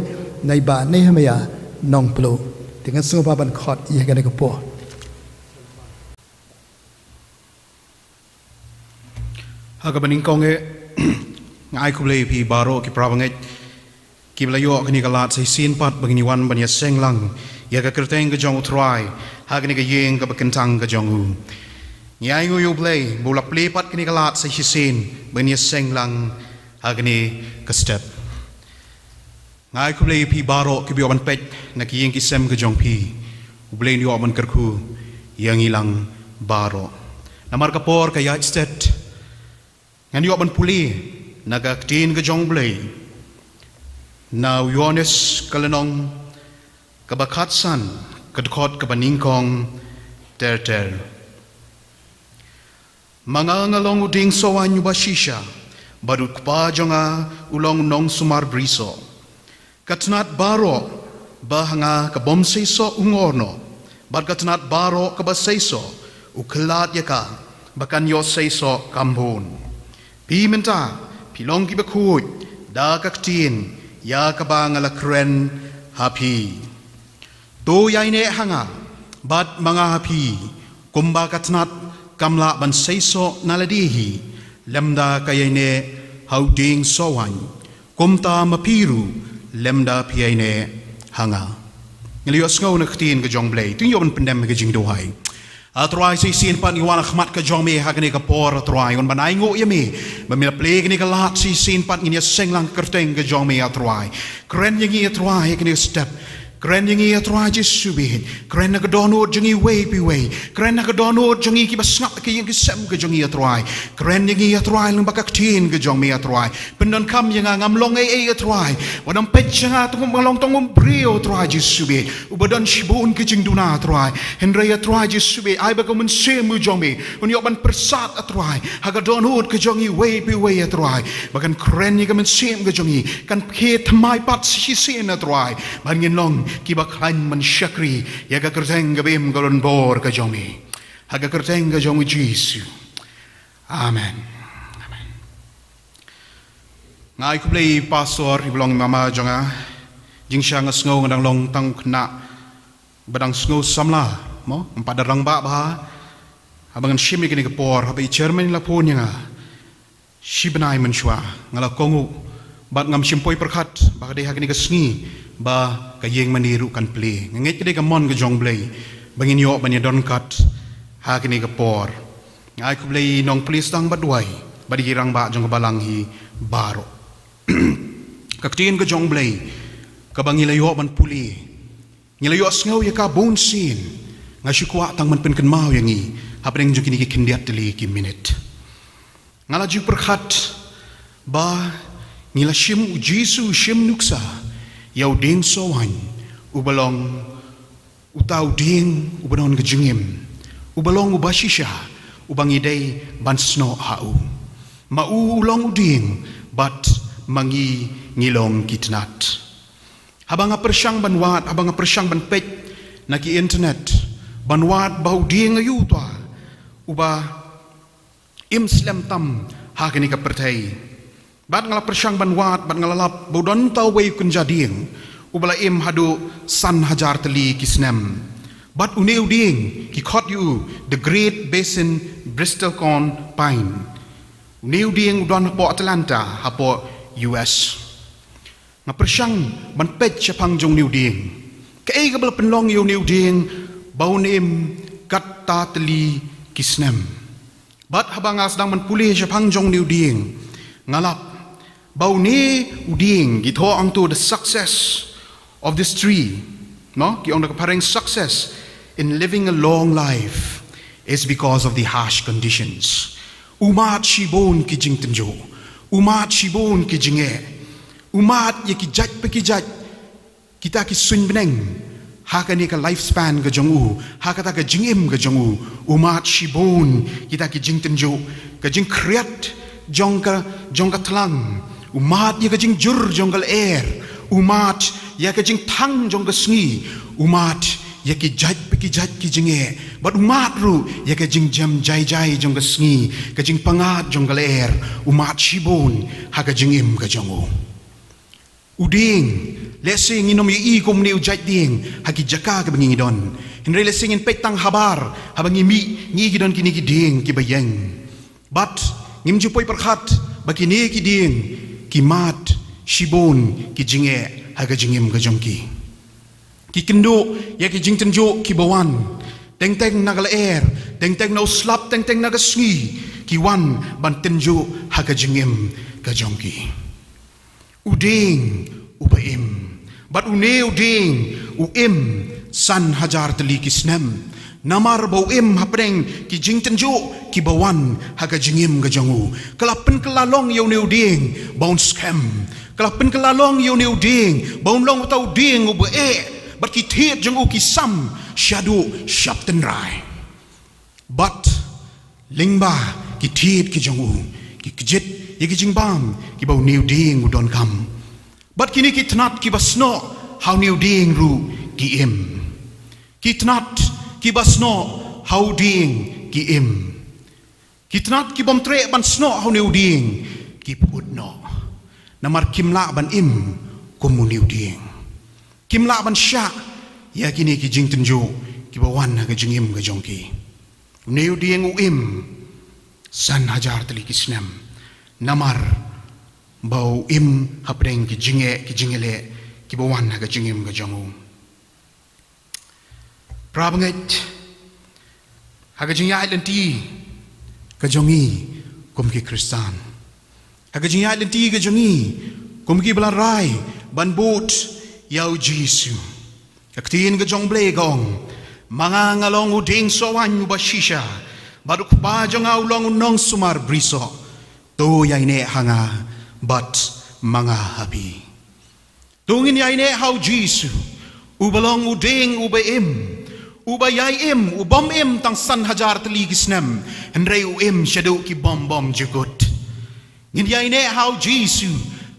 na i Bah Nehemiah Nongpluh. Te ngan sngewbha ban khot ïa kane ka por. Ha kaba nyngkong eh, nga ai khublei ïa phi baroh ki parabangeit kiba la ïoh kane ka lad sa shisien pat ba ngin ïa wan ban ïaseng lang ïa ka kyrteng ka jong U Trai ha kane ka ïing kaba kyntang ka jong u. Ngi ainguh ïa U Blei ba u la plie pat kane ka lad sa shisien ba ngin ïaseng lang ha kane ka step. Nga ai khublei ïa phi baroh kiba ïoh ban peit na ki ïing ki sem ka jong phi. U Blei un ïoh ban kyrkhu ïa ngi lang baroh. Namar ka por ka ïaid stet, ngan ïoh ban pule na ka ktien ka jong U Blei na u Ïoannis ka lynnong kaba khatsan, ka dkhot kaba nyngkong ter ter. Ma nga nga long u dieng sohwaiñ uba shisha, bad u Kpa jong nga u long u nongsumar brisoh. Ka tnat baroh ba ha nga ka bym seisoh u ngor noh, bad ka tnat baroh kaba seisoh u khlad ïa ka, ba kan ïoh seisoh kam bun. Phi mynta phi long kiba khuid da ka ktien ïa kaba nga la kren ha phi. To ïaineh ha nga bad ma nga ha phi, kumba ka tnat kam lah ban seisoh na lade hi lymda ka ïaineh ha u dieng sohwaiñ, kumta ma phi ruh lymda phi ïaineh ha nga. Ngi la ïohsngew na ka ktien ka jong U Blei, to ngin ïoh ban pyndem ha ka jingduwai. A Trai, sa shisien pat ngi wan ha khmat ka jong me ha kane ka por, A Trai, wan ban ainguh ïa me ba me la plie kane ka lad. Sa shisien pat ngin ïaseng lang ka kyrteng ka jong me, A Trai. Kren ïa ngi, A Trai, ha kane ka step. Kren ïa ngi, A Trai Jisu bad kren na ka dohnud jong ngi uwei pa uwei. Kren na ka dohnud jong ngi kiba sngap ha ki ïing ki sem ka jong ngi, A Trai. Kren ïa ngi, A Trai, lyngba ka ktien ka jong me, A Trai. Pyndonkam ïa nga, ngam long ei ei, A Trai. Wat nym peit sha nga tang kum nga long tang kum u briew, A Trai Jisu bad, uba don shibun ki jingduna, A Trai. Hynrei, A Trai Jisu bad, ai ba ka Mynsiem u jong me un ïoh ban pyrsad, A Trai, ha ka dohnud ka jong ngi uwei pa uwei, A Trai, ba kan kren ïa ka mynsiem ka jong ngi, kan plie thymmai pat sa shisien, A Trai, ba ngin long kiba khlaiñ ban shakri ïa ka kyrteng kaba im ka longïing ka jong me. Ha ka kyrteng ka jong u Jisu. Amen. Amen. Nga ai khublei ïa i pastor, i ba long i mama jong nga. Jingshisha nga sngew nga dang long tang u khynnah ba dang sngew samla, mo, ngam pat da rangbah bha. Haba ngan shim ïa kane ka por, haba i chairman i la phone ïa nga shi bnai mynshuwa, nga la kohnguh bad ngam shym poi pyrkhat ba ka dei ha kane ka sngi ba ka ïing mane ruh kan plie. Nga ngeit ka dei ka mon ka jong U Blei ba ngin ïoh ban ïadon kat ha kane ka por. Nga ai khublei ïa i nongpule sdang bad duwai bad ïa ki rangbah jong ka balang hi baroh. Ka ktien ka jong U Blei kaba ngi la ïoh ban pule, ngi la ïohsngew ïa ka bun sien. Nga shu kwah tang ban pynkynmaw ïa ngi hapdeng jong kine ki khyndiat tylli ki minit. Nga la ju pyrkhat ba ngi la shim, u Jisu u shim nuksa ïa u dieng sohwaiñ, uba long uta u dieng uba don ka jingim, uba long uba shisha, uba ngi dei ban snoh ha u. Ma u u long u dieng bad ma ngi ngi long ki tnat. Haba nga pyrshang ban wad, haba nga pyrshang ban peit na ki internet ban wad ba u dieng aïu uta uba im slem tam ha kane ka pyrthei. Bad nga la pyrshang ban wad, bad nga la lap ba u don uta uwei u kynja dieng uba la im haduh san hajar tylli ki snem. Bad une u dieng ki khot ïa u the Great Basin Bristlecone Pine. Une u dieng u don hapoh Atlanta, hapoh U S. Nga pyrshang ban peit shaphang jong une u dieng. Kaei kaba la pynlong ïa une u dieng ba un im katta tylli ki snem? Bad haba nga sdang ban pule shaphang jong une u dieng, nga lap ba une u dieng, ki thoh hangto, the success of this tree, no, ki ong da ka phareng, success in living a long life is because of the harsh conditions. U mad shibun ki jingtynjuh, u mad shibun ki jingeh, u mad ïa ki jait pa ki jait kita ki suiñ bneng Ha kane ka lifespan ka jong u, ha kata ka jingim ka jong u, u mad shibun kita ki jingtynjuh, ka jingkhriat jong ka, jong ka tlang, u mad ïa ka jingjur jong ka lyer, u mad ïa ka jingthang jong ka sngi, u mad ïa ki jait pa ki jait ki jingeh, bad u mad ruh ïa ka jingjemjaijai jong ka sngi, ka jingpangad jong ka lyer, u mad shibun ha ka jingim ka jong u. U dieng, lehse ngin ym ïohi kumne u jait dieng ha ki jaka kiba ngi don. Hynrei lehse ngin peit tang habar, haba ngi mih, ngi ki don kine ki dieng kiba ïeng. Bad ngim ju poi pyrkhat ba kine ki dieng ki mad shibun ki jingeh ha ka jingim ka jong ki. Ki kynduh ïa ki jingtynjuh kiba wan, teng teng na ka lyer, teng teng na u slap, teng teng na ka sngi, ki wan ban tynjuh ha ka jingim ka jong ki. U dieng uba im. Bad une u dieng u im san hajar tylli ki snem. Namar ba u im hapdeng ki jingtynjuh kiba wan ha ka jingim ka jong u. Ka la pynkylla long ïa une u dieng ba un skhem. Ka la pynkylla long ïa une u dieng ba un long uta u dieng uba eh. Bad ki thied jong u ki sam shaduh shaptynrai. Bad lyngba ki thied ki jong u, ki kjit ïa ki jingbam kiba une u dieng u donkam. Bad kine ki tnat kiba snoh ha une u dieng ruh ki im. Ki tnat kiba snoh ha u dieng ki im. Ki tnat kibym treh ban snoh ha une u dieng ki pyut noh. Namar kim lah ban im kum une u dieng. Kim lah ban shah ïa kine ki jingtynjuh kiba wan ha ka jingim ka jong ki. Une u dieng u im san hajar tylli ki snem. Namar ba u im hapdeng ki jingeh, ki jingeh leh kiba wan ha ka jingim ka jong u. Para bangeit, ha ka jingïaid lynti ka jong ngi kum ki Khristan, ha ka jingïaid lynti ka jong ngi kum kiba la rai ban bud ïa u Jisu. Ka ktien ka jong Blei ka ong, "Ma nga nga long u dieng sohwaiñ uba shisha, bad u Kpa jong nga u long u nongsumar brisoh. To ïaineh ha nga, bad ma nga ha phi." To ngin ïaineh ha u Jisu, uba long u dieng uba im, uba ïai im, u bym im tang san hajar tylli ki snem, hynrei u im shaduh ki bym bymjukut. Ngin ïaineh ha u Jisu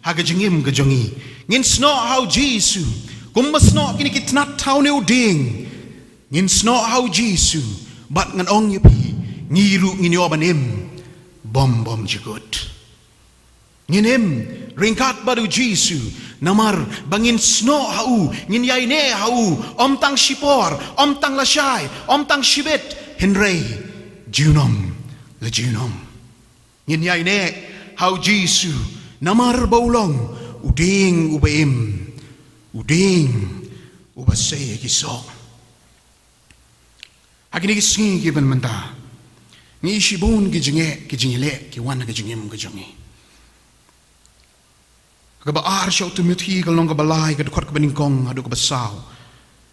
ha ka jingim ka jong ngi. Ngin snoh ha u Jisu kumba snoh kine ki tnat ha une u dieng. Ngin snoh ha u Jisu, bad ngan ong ïa phi, ngi ruh ngin ïoh ban im bym bymjukut. Ngin im ryngkat bad u Jisu, namar ba ngin snoh ha u, ngin ïaineh ha u, ym tang shipor, ym tang lashai, ym tang shibit, hynrei junom la junom. Ngin ïaineh ha u Jisu, namar ba u long u dieng uba im, u dieng uba sei ïa ki soh. Ha kine ki sngi kiba mynta, ngi ïohi shibun ki jingeh, ki jingeh leh ki wan ha ka jingim ka jong ngi. Kaba ar sha u Timothi ka lynnong kaba lai, ka dkhot kaba nyngkong haduh kaba saw.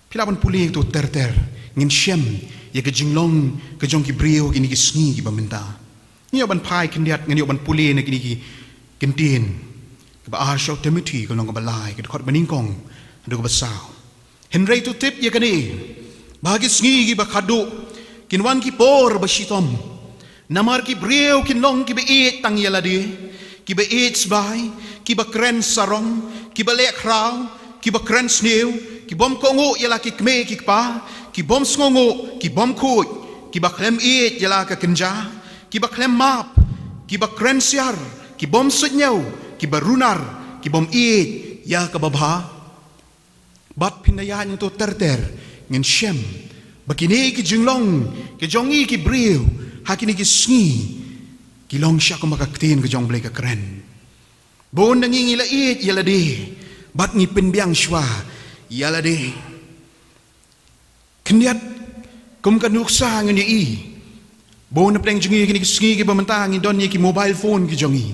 Phi lah ban pule to ter ter, ngin shem ïa ka jinglong ka jong ki briew ha kine ki sngi kiba mynta. Ngi ïoh ban phai khyndiat, ngan ïoh ban pule na kine ki ktien. Kaba ar sha u Timothi ka lynnong kaba lai, ka dkhot ba nyngkong haduh kaba saw. Hynrei to tip ïa kane, ba ha ki sngi kiba khadduh kin wan ki por ba shitom. Namar ki briew kin long kiba ïeit tang ïa lade, kiba ïeit sbai, kiba kren sarong, kiba leh khraw, kiba kren sniew, ki bym kohnguh ïa la ki kmie ki kpa, ki bym sngewnguh, ki bym khuid, kiba khlem ïeit ïa la ka kynja, kiba khlem map, kiba kren siar, ki bym suidñiew, kiba runar, ki bym ïeit ïa kaba bha. Bad phin da ïaid nangto ter ter, ngin shem ba kine ki jinglong ka jong ngi ki briew ha kine ki sngi ki long sha kumba ka ktien ka jong Blei ka kren. Bun na ngi ngi la ïeit ïa lade, bad ngi pynbiang shuwa ïa lade. Khyndiat, kum ka nuksa ngin ïohi, bun na pdeng jong ngi kine ki sngi kiba mynta ngi don ïa ki mobile phone ki jong ngi,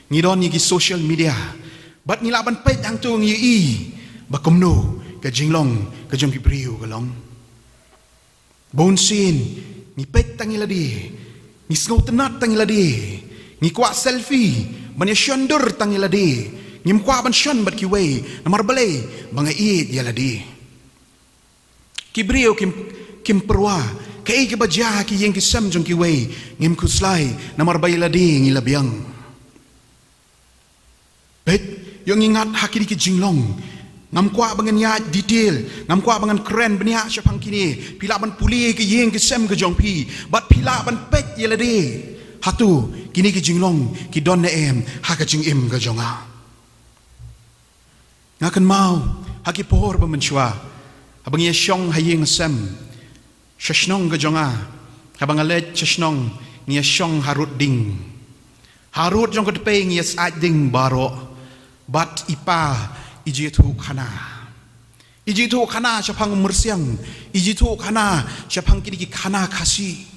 ngi don ïa ki social media. Bad ngi lah ban peit hangto, ngi ïohi ba kumno ka jinglong ka jong ki briew ka long. Bun sien ngi peit tang ïa lade, ngi sngewtynnat tang ïa lade, ngi kwah selfie ban ïa shon dur tang ïa lade, ngim kwah ban shon bad kiwei, namar balei? Ba nga ïeit ïa lade. Ki briew kim, kim pyrwa kaei kaba jia ha ki ïing ki sem jong kiwei. Ngim khuslai namar ba ïa lade ngi la biang. Peit, ïoh ngi ngat ha kine ki jinglong. Ngam kwah ba ngan ïaid detail, ngam kwah ba ngan kren bniah shaphang kine. Phi lah ban pule ki ïing ki sem ka jong phi, bad phi lah ban peit ïa lade. Hato kine ki jinglong ki don ne em ha ka jingim ka jong nga? Nga kynmaw ha ki por ba mynshuwa, haba ngi ïa shong ha ïing sem sha shnong ka jong nga, haba nga leit sha shnong, ngi ïa shong harud ding. Harud jong ka tpei ngi ïa syaid ding baroh, bad i pa i ju ïathuh khana. I ju ïathuh khana shaphang u myrsiang, i ju ïathuh khana shaphang kine ki khana Khasi.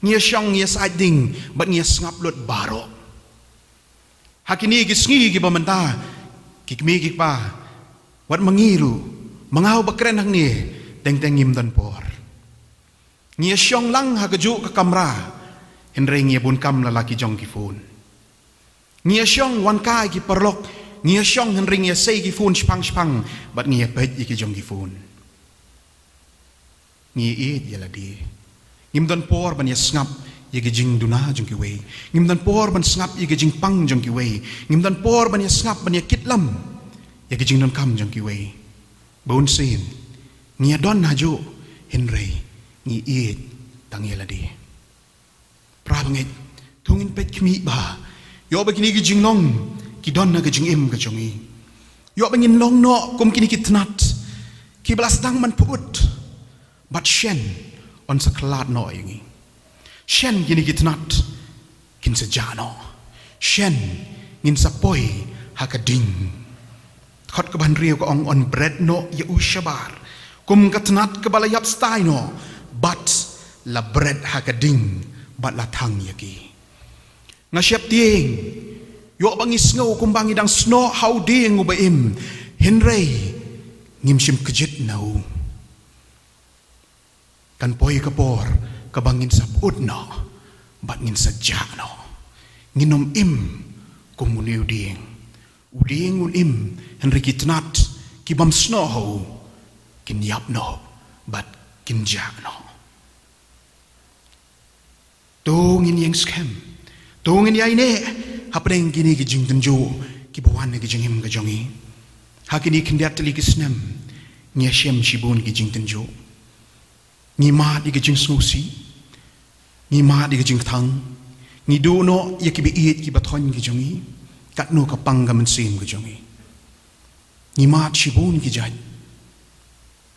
Ngi ïa shong ngi ïa syaid ding, bad ngi ïa sngap lut baroh. Ha kine ki sngi kiba mynta, ki kmie ki kpa, wat ma ngi ruh, ma nga uba kren hangne, teng teng ngim don por. Ngi ïa shong lang ha kajuh ka kamra, hynrei ngi ïa bun kam la la ki jong ki phone. Ngi ïa shong wan kai ki paralok, ngi ïa shong hynrei ngi ïa sei ki phone shipang shipang, bad ngi ïa peit ïa ki jong ki phone. Ngi ïeit ïa lade. Ngim don por ban ïa sngap ïa ki jingduna jong kiwei. Ngim don por ban sngap ïa ki jingpang jong kiwei. Ngim don por ban ïa sngap ban ïa kit lam ïa ki jingdonkam jong kiwei. Bun sien ngi ïa don hajuh, hynrei ngi ïeit tang ïa lade. Para bangeit, to ngin peit khmih bha. Ïoh ba kine ki jinglong ki don ha ka jingim ka jong ngi. Ïoh ba ngin long noh kum kine ki tnat kiba la sdang ban pyut, bad shen yn sa khlad noh ïa ngi. Shen kine ki tnat kin sa jah noh. Shen ngin sa poi ha ka ding. Dkhot kaba hynriew ka ong, yn bret noh ïa u shabar kum ka tnat kaba la ïap stai noh, bad la bret ha ka ding, bad la thang ïa ki. Nga sheptieng, ïoh ba ngi sngew kumba ngi dang snoh ha u dieng uba im, hynrei ngim shym kjit na u. Kan poi ka por kaba ngin sa pyut noh, bad ngin sa jah noh. Ngin ym im kum une u dieng. U dieng un im, hynrei ki tnat kibym snoh ha u kin ïap noh, bad kin jah noh. To ngin ïeng skhem. To ngin ïaineh hapdeng kine ki jingtynjuh kiba wan ha ka jingim ka jong ngi. Ha kine khyndiat tylli ki snem, ngi ïa shem shibun ki jingtynjuh. Ngi mad ïa ka jingsngewsih. Ngi mad ïa ka jingkthang. Ngi duh noh ïa kiba ïeit kiba thoiñ ki jong ngi, katno ka pang ka mynsiem ka jong ngi. Ngi mad shibun ki jait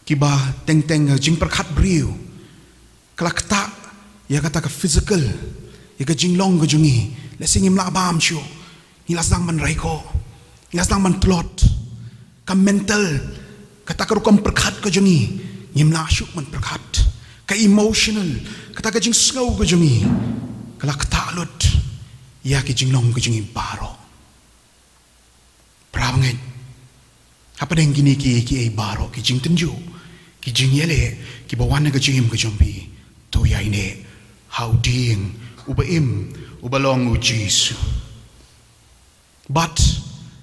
kiba teng teng ka jingpyrkhat briew ka la ktah ïa kata ka physical, ïa ka jinglong ka jong ngi. Lehse ngim lah bam shuh, ngi la sdang ban raikhoh, ngi la sdang ban tlot. Ka mental, kata ka rukom pyrkhat ka jong ngi, ngim lah shuh ban pyrkhat. Ka emotional, kata ka jingsngew ka jong ngi, ka la ktah lut ïa ki jinglong ka jong ngi baroh. Para bangeit, hapdeng kine kiei kiei baroh ki jingtynjuh, ki jingïaleh kiba wan ha ka jingim ka jong phi, to ïaineh ha u dieng uba im, uba long u Jisu. Bad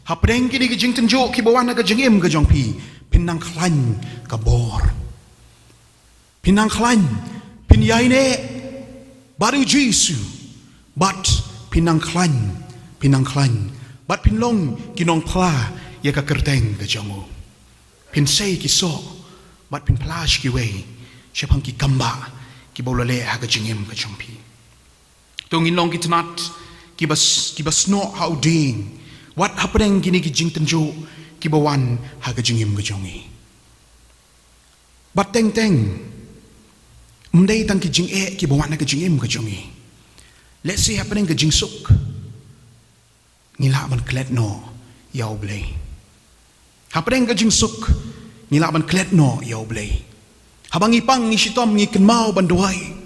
hapdeng kine ki jingtynjuh kiba wan ha ka jingim ka jong phi, phin nang khlaiñ ka bor. Phin nang khlaiñ, phin ïaineh bad u Jisu. Bad phin nang khlaiñ, phin nang khlaiñ, bad phin long ki nongphla ïa ka kyrteng ka jong u. Phin sei ki soh, bad phin phla sha kiwei shaphang ki kambah kiba u la leh ha ka jingim ka jong phi. To ngin long ki tnat kiba s-, kiba snoh ha u dieng, wat hapdeng kine ki jingtynjuh kiba wan ha ka jingim ka jong ngi. Bad teng teng, ym dei tang ki jingeh kiba wan ha ka jingim ka jong ngi. Lehse hapdeng ka jingsuk, ngi lah ban klet noh ïa u Blei. Hapdeng ka jingsuk, ngi lah ban klet noh ïa u Blei. Haba ngi pang, ngi shitom, ngi kynmaw ban duwai.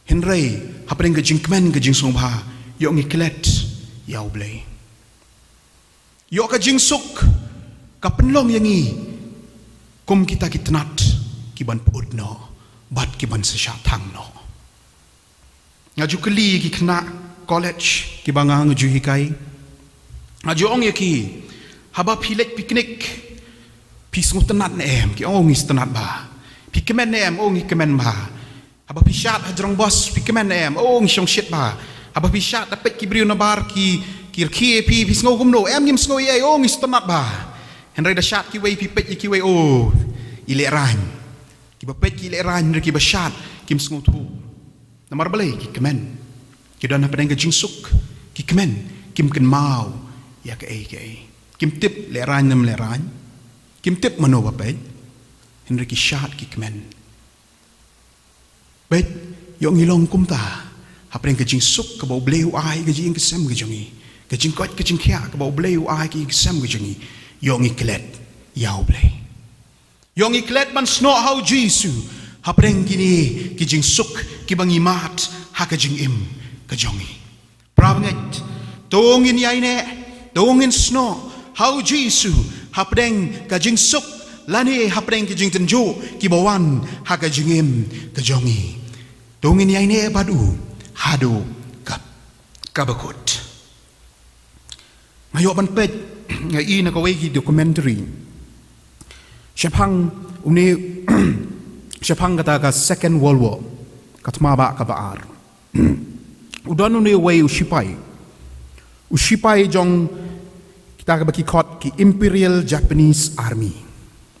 Hynrei hapdeng ka jingkmen, ka jingsngewbha, ïoh ngi klet ïa u Blei. Ïoh ka jingsuk ka pynlong ïa ngi kum kita ki tnat kiban pyut noh bad kiban sa shah thang noh. Nga ju kylli ki khynnah college kiba nga, nga ju hikai. Nga ju ong ïa ki, haba phi leit picnic, Phi sngewtynnad ne em? Ki ong, ngi tynnad bha. Phi kmen ne em? O, ngi kmen bha. Haba phi shad ha jrong bos, phi kmen ne em? O, ngi shong shit bha. Haba phi shad da peit ki briew nabar ki, ki rkhie ïa phi, phi sngew kumno? Em, ngim sngew ei ei. O, ngi tynnad bha. Hynrei da shad kiwei, phi peit ïa kiwei, o, i lehraiñ. Kiba peit ki lehraiñ, hynrei kiba shad kim sngewthuh. Namar balei? Ki kmen. Ki don hapdeng ka jingsuk. Ki kmen. Kim kynmaw ïa kaei kaei. Kim tip lehraiñ ne ym lehraiñ. Kim tip mano ba peit. Hynrei ki shad, ki kmen. Peit, ïoh ngi long kumta hapdeng ka jingsuk kaba U Blei u ai ka jingïaseng ka jong ngi. Ka jingkoit ka jingkhiah kaba U Blei u ai ka jingïaseng ka jong ngi. Ïoh ngi klet ïa U Blei. Ïoh ngi klet ban snoh ha U Jisu hapdeng kine ki jingsuk kiba ngi mad ha ka jingim ka jong ngi. Para bangeit, to ngin ïaineh, to ngin snoh ha U Jisu hapdeng ka jingsuk lane hapdeng ka jingtynjuh kiba wan ha ka jingim ka jong ngi. To ngin ïaineh bad u haduh ka, kaba kut. Nga ïoh ban peit, nga i na kawei ki documentary shaphang une, shaphang kata ka Second World War, ka thma bah kaba ar. U don une uwei u shipai, u shipai jong kita kaba ki khot ki Imperial Japanese Army,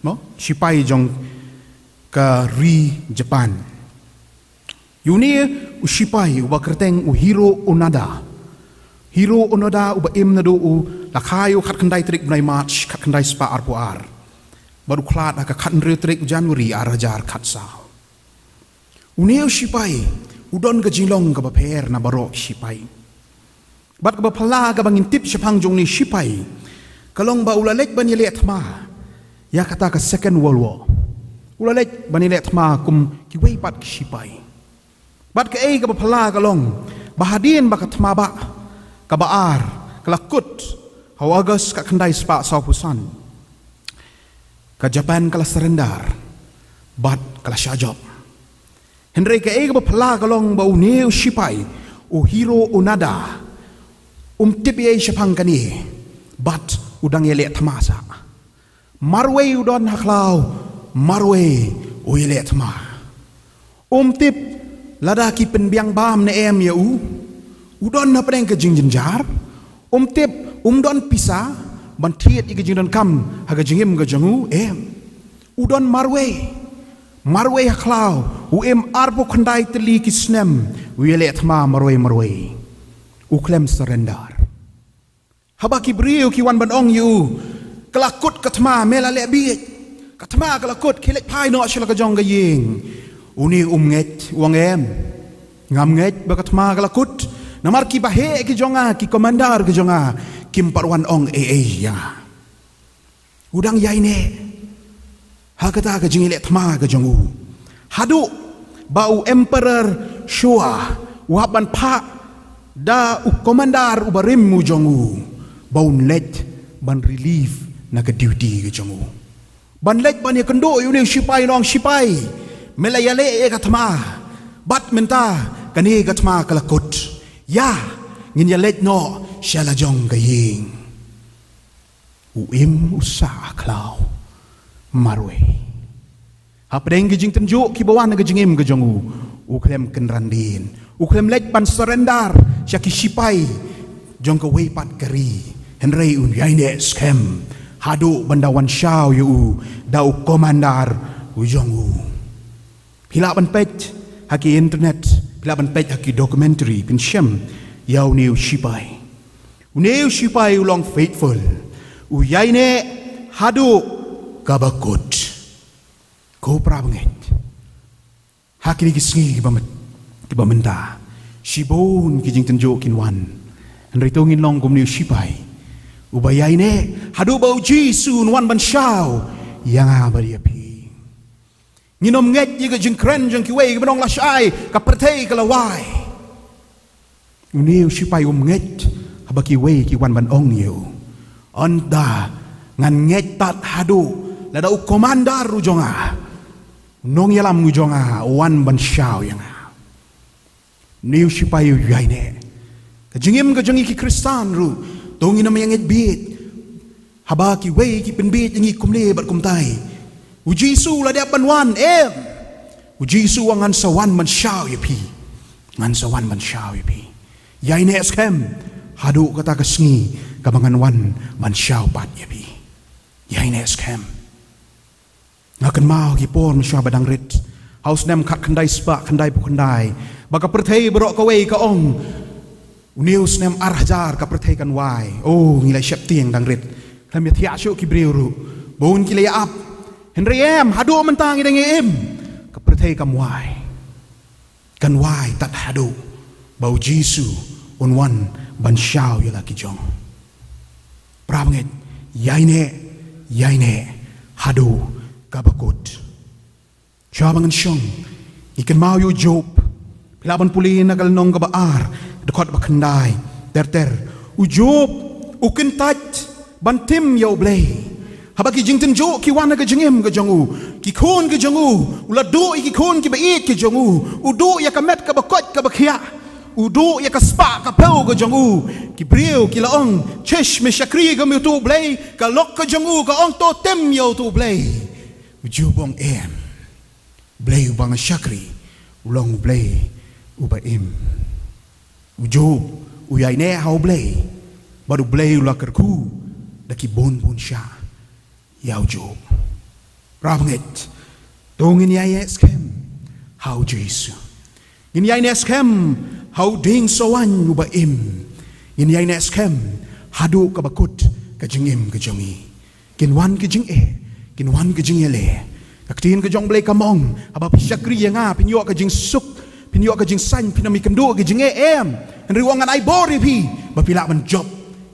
no, shipai jong ka ri Japan. Une u shipai uba kyrteng u Hiroo Onoda. Hiroo Onoda uba im naduh u la kha ïa u khatkhyndai tarik bnai March khatkhyndai spah arphew ar, bad u khlad ha ka khathynriew tarik January ar hajar khatsaw. Une u shipai u don ka jinglong kaba pher na baroh ki shipai. Bad kaba phylla kaba ngin tip shaphang jong une u shipai ka long ba u la leit ban ïaleh thma ïa kata ka Second World War. U la leit ban ïaleh thma kum kiwei pat ki shipai. Bad kaei kaba phylla ka long ba hadien ba ka thma bah kaba ar ka la kut ha u August khatkhyndai spah sawphew san, ka Japan ka la surrender bad ka la shah jop. Hynrei kaei kaba phylla ka long ba une u shipai, u Hiroo Onoda, um tip ei ei shaphang kane, bad u dang ïaleh thma sah. Marwei u don ha khlaw, marwei u ïaleh thma. Um tip lada ki pynbiang bam ne em ïa u. U don hapdeng ka jingjynjar. Um tip, um don pisa ban thied ïa ka jingdonkam ha ka jingim ka jong u, em. U don marwei. Marwei ha khlaw, u im arphew khyndai tylli ki snem, u ïaleh thma marwei marwei. U khlem surrender. Haba ki briew ki wan ban ong ïa u, ka la kut ka thma, me la leh bieit. Ka thma ka la kut, khie leit phai noh sha la ka jong ka ïing. Une um ngeit, u ong em, ngam ngeit ba ka thma ka la kut. Namar kiba heh ki jong nga, ki commander ki jong nga, kim pat wan ong ei ei ïa nga. U dang ïaineh ha kata ka jingïaleh thma ka jong u, haduh ba u Emperor Showa u hap ban phah da u commander uba rim u jong u ba un leit ban relieve na ka duty ka jong u, ban leit ban ïakynduh ïa une u shipai, un ong, shipai, me la ïaleh ïa ka thma, bad mynta kane ka thma ka la kut. Ïa, ngin ïaleit noh sha la jong ka ïing. U im u sah ha khlaw marwei. Hapdeng ki jingtynjuh kiba wan ha ka jingim ka jong u, u khlem kynran dien, u khlem leit ban surrender sha ki shipai jong kawei pat ka ri. Hynrei u ïaineh skhem haduh ban da wan shaw ïa u da u commander u jong u. Phi lah ban peit ha ki internet, phi lah ban peit ha ki documentary, phin shem ïa une u shipai. Une u shipai u long faithful, u ïaineh haduh kaba kut. Ko para bangeit, ha kine ki sngi kiba myn-, kiba mynta, shibun ki jingtynjuh kin wan. Hynrei to ngin long kum une u shipai uba ïaineh haduh ba U Jisu un wan ban shaw ïa nga bad ïa phi. Ngin ym ngeit ïa ka jingkren jong kiwei kiba ong lashai, ka pyrthei ka la wai. Une u shipai um ngeit haba kiwei ki wan ban ong ïa u, ynda ngan ngeit tad haduh lada u commander u jong nga, u nongïalam u jong nga, u wan ban shaw ïa nga. Une u shipai u ïaineh. Ka jingim ka jong ngi ki Khristan ruh, to ngin ym ïa ngeit bieit. Haba kiwei ki pynbeit ïa ngi kumne bad kumtai, u Jisu u la dep ban wan, em. U Jisu u ong, ngan sa wan ban shaw ïa phi. Ngan sa wan ban shaw ïa phi. Ïaineh skhem haduh kata ka sngi kaba ngan wan ban shaw pat ïa phi. Ïaineh skhem. Nga kynmaw ki por mynshuwa ba dang rit, ha u snem khatkhyndai spah khyndaiphew khyndai, ba ka pyrthei baroh kawei ka ong, une u snem ar hajar ka pyrthei kan wai. O, ngi la sheptieng dang rit. Khlem ïathiah shuh ki briew ruh. Bun ki la ïa ap. Hynrei em, haduh mynta ngi dang ïa im, ka pyrthei kam wai. Kan wai tad haduh ba u Jisu un wan ban shaw ïa la ki jong. Para bangeit, ïaineh, ïaineh haduh kaba kut. Shuwa ba ngan shong, ngi kynmaw ïa u Job. Phi lah ban pule na ka lynnong kaba ar, dkhot ba khyndai. Ter ter, u Job u kyntait ban tim ïa U Blei. Haba ki jingtynjuh ki wan ha ka jingim ka jong u, ki khun ka jong u, u la duh ïa ki khun kiba ïeit ka jong u, u duh ïa ka met kaba koit kaba khiah, u duh ïa ka spah ka phew ka jong u. Ki briew ki la ong, "Shish, me shakri kum ïa uto U Blei." Ka lok ka jong u ka ong, "To tim ïa uto U Blei." U Job u ong, "Em." Blei uba nga shakri u long U Blei uba im. U Job u ïaineh ha U Blei, bad U Blei u la kyrkhu da ki bun bun shah ïa u Job. Para bangeit, to ngin ïaineh skhem ha u Jisu. Ngin ïaineh skhem ha u dieng sohwaiñ uba im. Ngin ïaineh skhem haduh kaba kut ka jingim ka jong ngi. Kin wan ki jingeh, kin wan ki jingïaleh. Ka ktien ka jong U Blei kam ong, haba phi shakri ïa nga, phin ïoh ka jingsuk, phin ïoh ka jingsain, phin ym ïakynduh ki jingeh, em. Hynrei u ong, ngan ai bor ïa phi ba phi lah ban jop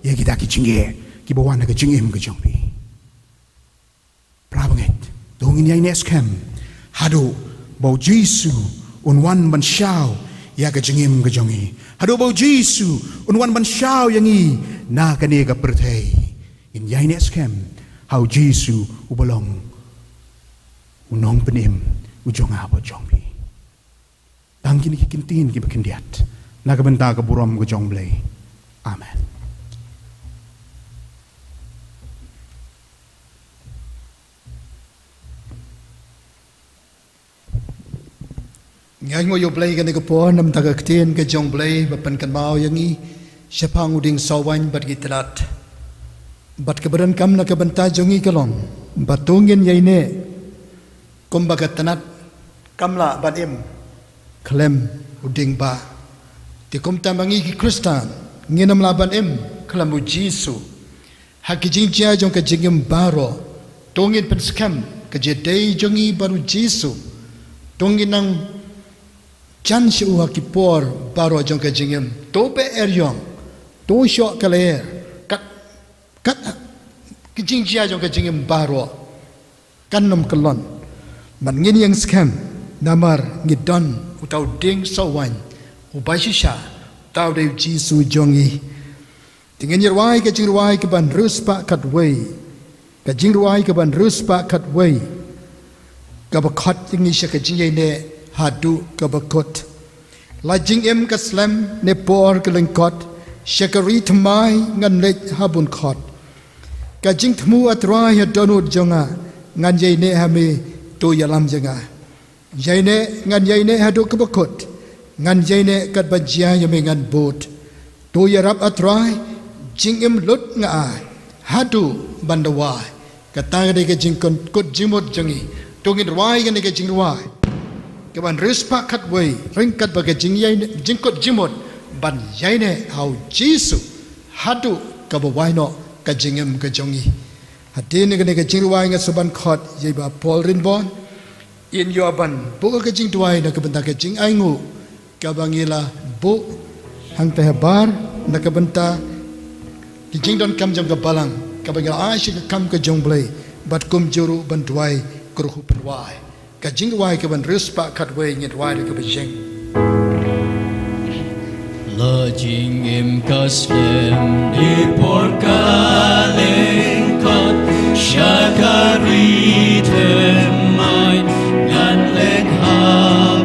ïa kita ki jingeh kiba wan ha ka jingim ka jong phi. Para bangeit, to ngin ïaineh skhem haduh ba u Jisu un wan ban shaw ïa ka jingim ka jong ngi. Haduh ba u Jisu un wan ban shaw ïa ngi na kane ka pyrthei. Ngin ïaineh skhem ha u Jisu uba long u Nongpynim u jong nga bad jong phi. Tang kine ki ktien kiba khyndiat na ka bynta ka burom ka jong U Blei. Amen. Ngi ainguh ïa U Blei kane ka por na ka bynta ka ktien ka jong U Blei ba pynkynmaw ïa ngi shaphang u dieng sohwaiñ bad ki tnat. Bad kaba donkam na ka bynta jong ngi ka long ba to ngin ïaineh kumba ka tnat kam lah ban im khlem u dieng bah. Te kumta ma ngi ki Khristan ngin ym lah ban im khlem u Jisu. Ha ki jingjia jong ka jingim baroh, to ngin pynskhem ka jingïadei jong ngi bad u Jisu. To ngin nang jan sha u ha ki por baroh jong ka jingim. To beh eriong, to shoh ka lyer, kat, kat ki jingjia jong ka jingim baroh kan ym kyllon. Bad ngin ïeng skhem namar ngi don uta u dieng sohwaiñ uba shisha, uta u dei u Jisu jong ngi. Te ngin ïa rwai ka jingrwai kaban riewspah khatwei. Ka jingrwai kaban riewspah khatwei kaba khot ïa ngi sha ka jingïaineh haduh kaba kut. La jingim ka slem ne por ka lyngkot, sha ka ri thymmai ngan leit ha bun khot. Ka jingthmu, A Trai, ha dohnud jong nga, ngan ïaineh ha me, to ïalam ïa nga. Ïaineh, ngan ïaineh haduh kaba kut, ngan ïaineh katba jia ïa me ngan bud. To ïarap, A Trai, jingim lut nga ai haduh ban da wai. Kata ka dei ka jingkut jingmut jong ngi. To ngin rwai kane ka jingrwai kaban riewspah khatwei ryngkat bad ka jingïaineh, jingkut jingmut ban ïaineh ha u Jisu haduh kaba wai noh ka jingim ka jong ngi. Hadien kane ka jingrwai nga sngewbha ban khot ïa i Bah Paul Rinbon. Yn ïoh ban buh ka jingduwai na ka bynta ka jingainguh kaba ngi la buh hangta habar na ka bynta ki jingdonkam jong ka balang kaba ngi la ai sha ka kam ka jong U Blei, bad kumjuh ruh ban duwai kyrkhu pynwai. Ka jingrwai kaban riewspah khatwei ngin rwai da kaba ïeng. La jingim ka slem ne por ka lyngkot, sha ka ri thymmai ngan leit ha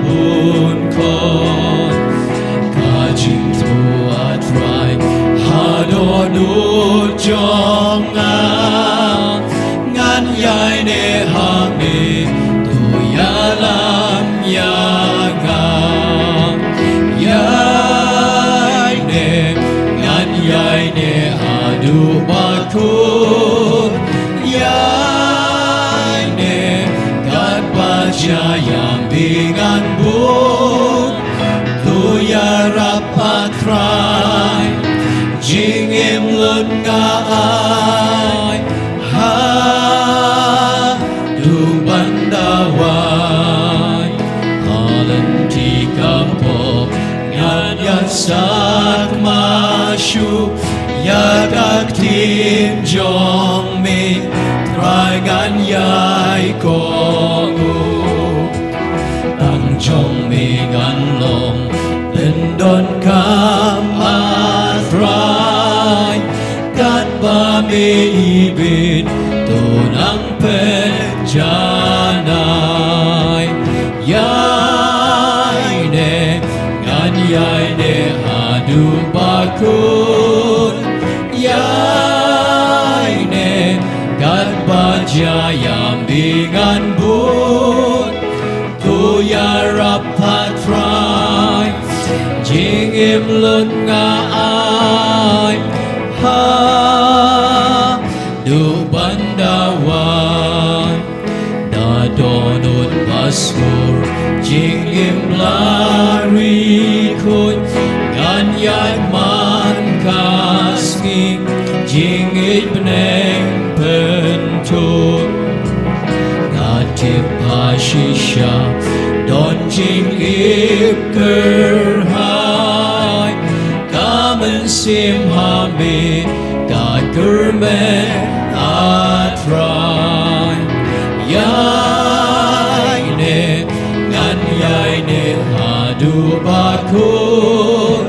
bun khot. Ka jingthmu, A Trai, ha dohnud jong nga. Ïaineh ha me, to ïalam ïa nga. Ïaineh, ngan ïaineh haduh ba kut. Ïaineh katba jia ïa me ngan buh. To ïarap, ah Trai, jingim lut nga ai haduh ban dawa. Ha lynti ka pop ngan ïasak ma shuh ïa ka ktien jong me, Trai, ngan ïai kohnguh. Tang jong me ngan long pyndonkam, ah Trai, katba me ibit to nang pynjanai. Ïaineh, ngan ïaineh haduh ba kut. Ïaineh katba jia ïa me ngan buh. To ïarap, ah Trai, jingim lut nga ai haduh ban dawa. Da dohnud ba skur jingim la ri khuid, ngan ïaid man ka sngi jingïeit bneng pynthut. Nga tip ha shisha don jingïeit kyrhai, ka mynsiem ha me ka kyrmen, ah Trai. Ïaineh, ngan ïaineh haduh ba kut.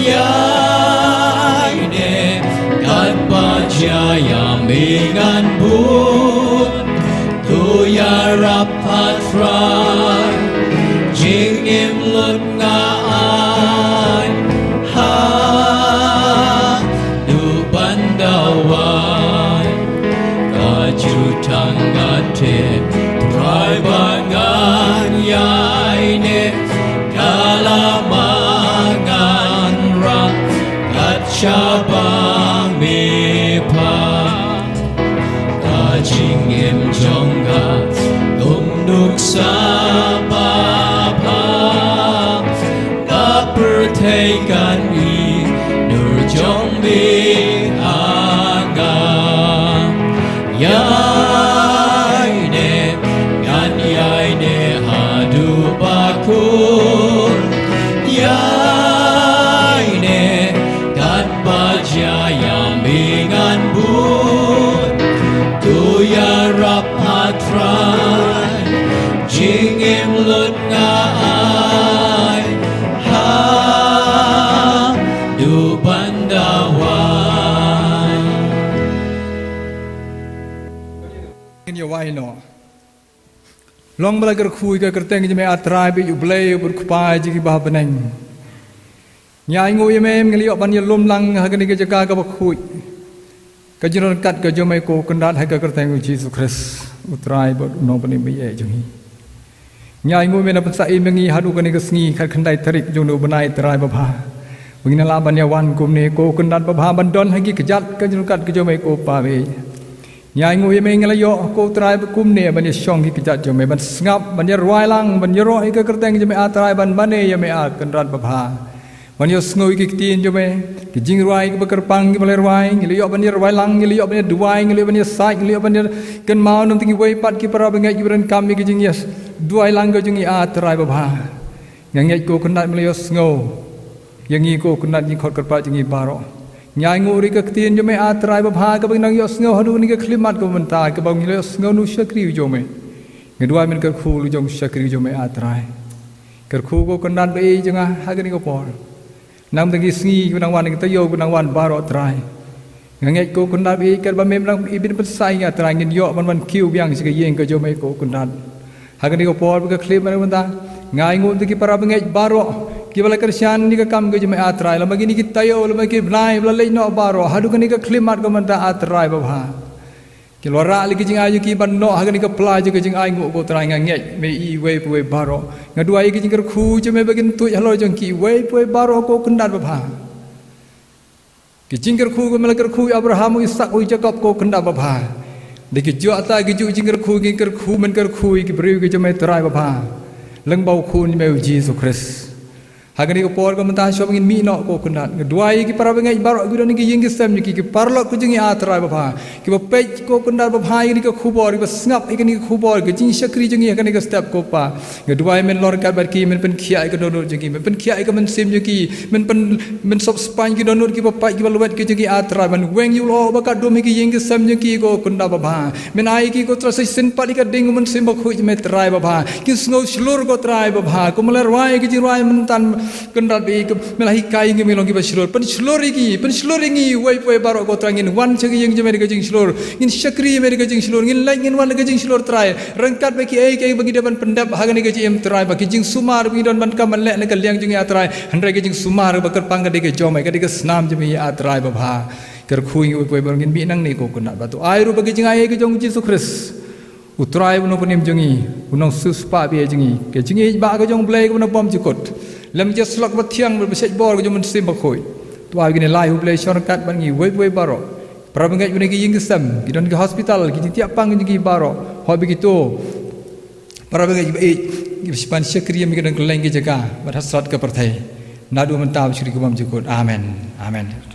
Ïaineh katba jia ïa me ngan buh. To ïarap, ah Trai, jingim lut nga ai haduh ban dawa. Ka jutang nga tip, Trai, ba ngan ïaineh, ka lama ngan rah kat shaba me phah. Ka jingim jong nga kum nuksa babha, ka pyrthei kan ïohi nur jong me ha nga. Ïaineh, ngan ïaineh haduh ba kut. Ïaineh katba jia ïa me ngan buh. To ïarap, ah Trai, jingim lut nga ai haduh ban dawa. Ngin ïa wai noh. Long ba la kyrkhu ïa ka kyrteng jong me, ah Trai, ba ïeit U Blei, U Kpa jong kiba ha bneng. Ngi ainguh ïa me, ngi la ïoh ban ïalum lang ha kane ka jaka kaba khuid. Ka jingryngkat ka jong me, ko Kynrad, ha ka kyrteng U Jisu Khrist, U Trai bad U Nongpynim ba ïeit jong ngi. Ngi ainguh ïa me, na pynsaphriang ïa ngi haduh kane ka sngi khatkhyndai tarik jong une u bnai, Trai babha, ba ngin ïa lah ban ïa wan kumne, ko Kynrad babha, ban don ha ki kjat ka jingryngkat ka jong me, ko Pa ba ïeit. Ngi ainguh ïa me, ngi la ïoh, ko Trai, ba kumne ban ïa shong ha ki kjat jong me, ban sngap, ban ïa rwai lang, ban ïaroh ïa ka kyrteng jong me, ah Trai, ban mane ïa me, ah Kynrad babha. Ban ïohsngew ïa ki ktien jong me, ki jingrwai kiba kyrpang kiba la rwai, ngi la ïoh ban ïa rwai lang, ngi la ïoh ban ïa duwai, ngi la ïoh ban ïa sait, ngi la ïoh ban ïa kynmaw na bynta kiwei pat ki para bangeit kiba donkam ïa ka jingïasnoh, duwai lang ka jong ngi, ah Trai babha. Nga ngeit, ko Kynrad, me la ïohsngew ïa ngi, ko Kynrad, ki khot kyrpad jong ngi baroh. Ngi ainguh ruh ïa ka ktien jong me, ah Trai babha, kaba ngi nang ïohsngew haduh kane ka khyllipmat kaba mynta, kaba ngi la ïohsngew na u shakri u jong me. Nga duwai men kyrkhu lut jong u shakri u jong me, ah Trai. Kyrkhu, ko Kynrad ba ïeit jong nga, ha kane ka por. Na bynta ki sngi kiba nang wan, ki taïew kiba nang wan baroh, Trai. Nga ngeit, ko Kynrad ba ïeit, katba me nang ibit pynsaphriang ïa ngi, ah Trai, ngin ïoh ban wan kiew biang sha ka ïing ka jong me, ko Kynrad. Ha kane ka por ba ka khyllipmat mynta, nga ainguh ïa ki para bangeit baroh kiba la kyrshan ïa ka kam ka jong me, ah Trai, lada ki ne ki taïew, lada ki bnai ba la leit noh baroh, haduh kane ka khyllipmat ka mynta, ah Trai babha. Ki la rah leh ki jingai jong ki ban noh ha kane ka pla jong ka jingai nguh, ko Trai, nga ngeit me i iwei pa iwei baroh. Nga duwai ïa ki jingkyrkhu jong me ba kin tuid halor jong ki iwei pa iwei baroh, ko Kynrad babha. Ki jingkyrkhu kiba me la kyrkhu ïa u Abraham, u Isaak, u Jakob, ko Kynrad babha. Da ki jong ta ki ju jingkyrkhu, ki kyrkhu, men kyrkhu ïa ki briew ki jong me, Trai babha, lyngba u Khun jong me u Jisu Khrist. Ha kane ka por ka mynta, shwa ba ngin mih noh, ko Kynrad, nga duwai ïa ki para bangeit baroh kiba don ha ki ïing ki sem jong ki, ki paralok ki jong ngi, ah Trai babha, kiba peit, ko Kynrad babha, ïa kane ka khubor, kiba sngap ïa kane ka khubor, ka jingshakri jong ngi ha kane ka step, ko Pa. Nga duwai men long ryngkat bad ki, men pynkhiah ïa ka dohnud jong ki, men pynkhiah ïa ka mynsiem jong ki, men pyn, men sop spaiñ ki dohnud kiba pait kiba lwet ki jong ki, ah Trai, ban weng ïa u lyoh ba ka dum ha ki ïing ki sem jong ki, ko Kynrad babha. Men ai ki, ko Trai, sa shisien pat ïa ka ding u Mynsiem Bakhuid jong me, Trai babha. Kin sngew shlur, ko Trai babha, kumba la rwai ïa ki jingrwai mynta, Kynrad ba ïeit, me la hikai ïa ngi ba ngin long kiba shlur. Pynshlur ïa ki, pynshlur ïa ngi iwei pa iwei baroh, ko Trai, ngin wan sha ki ïing jong me da ka jingshlur, ngin shakri ïa me da ka jingshlur, ngin leit ngin wan da ka jingshlur, Trai. Ryngkat bad kiei kiei ba ngi dei ban pyndep ha kane ka jingim, Trai, ba ki jingsumar ba ngi don ban kam ban leh na ka liang jong ngi, ah Trai, hynrei ka jingsumar ba kyrpang ka dei ka jong me, ka dei ka snam jong me, ah Trai babha. Kyrkhu ïa ngi iwei pa iwei baroh, ngin mih nangne, ko Kynrad, bad to ai ruh ba ka jingai ka jong u Jisu Khrist, u Trai, u nongpynim jong ngi, u nongsiewspah ba ïeit jong ngi, ka jingïeit ba ka jong u Blei kaba na bymjukut, lem ka jingïasyllok bathiang bad ba shait bor ka jong u Mynsiem Bakhuid, to ai kine lai, ko Blei, shong ryngkat bad ngi iwei pa iwei baroh. Para bangeit ba na ki ïing ki sem, ki don ki hospital, ki jingthiah pang jong ki baroh, hoi ba kito para bangeit kiba ïeit, kiba shu pan shakri ïa me, ki don kylleng ki jaka bad ha sawdong ka pyrthei, naduh mynta bad sha ka por kaba bymjukut. Amen. Amen.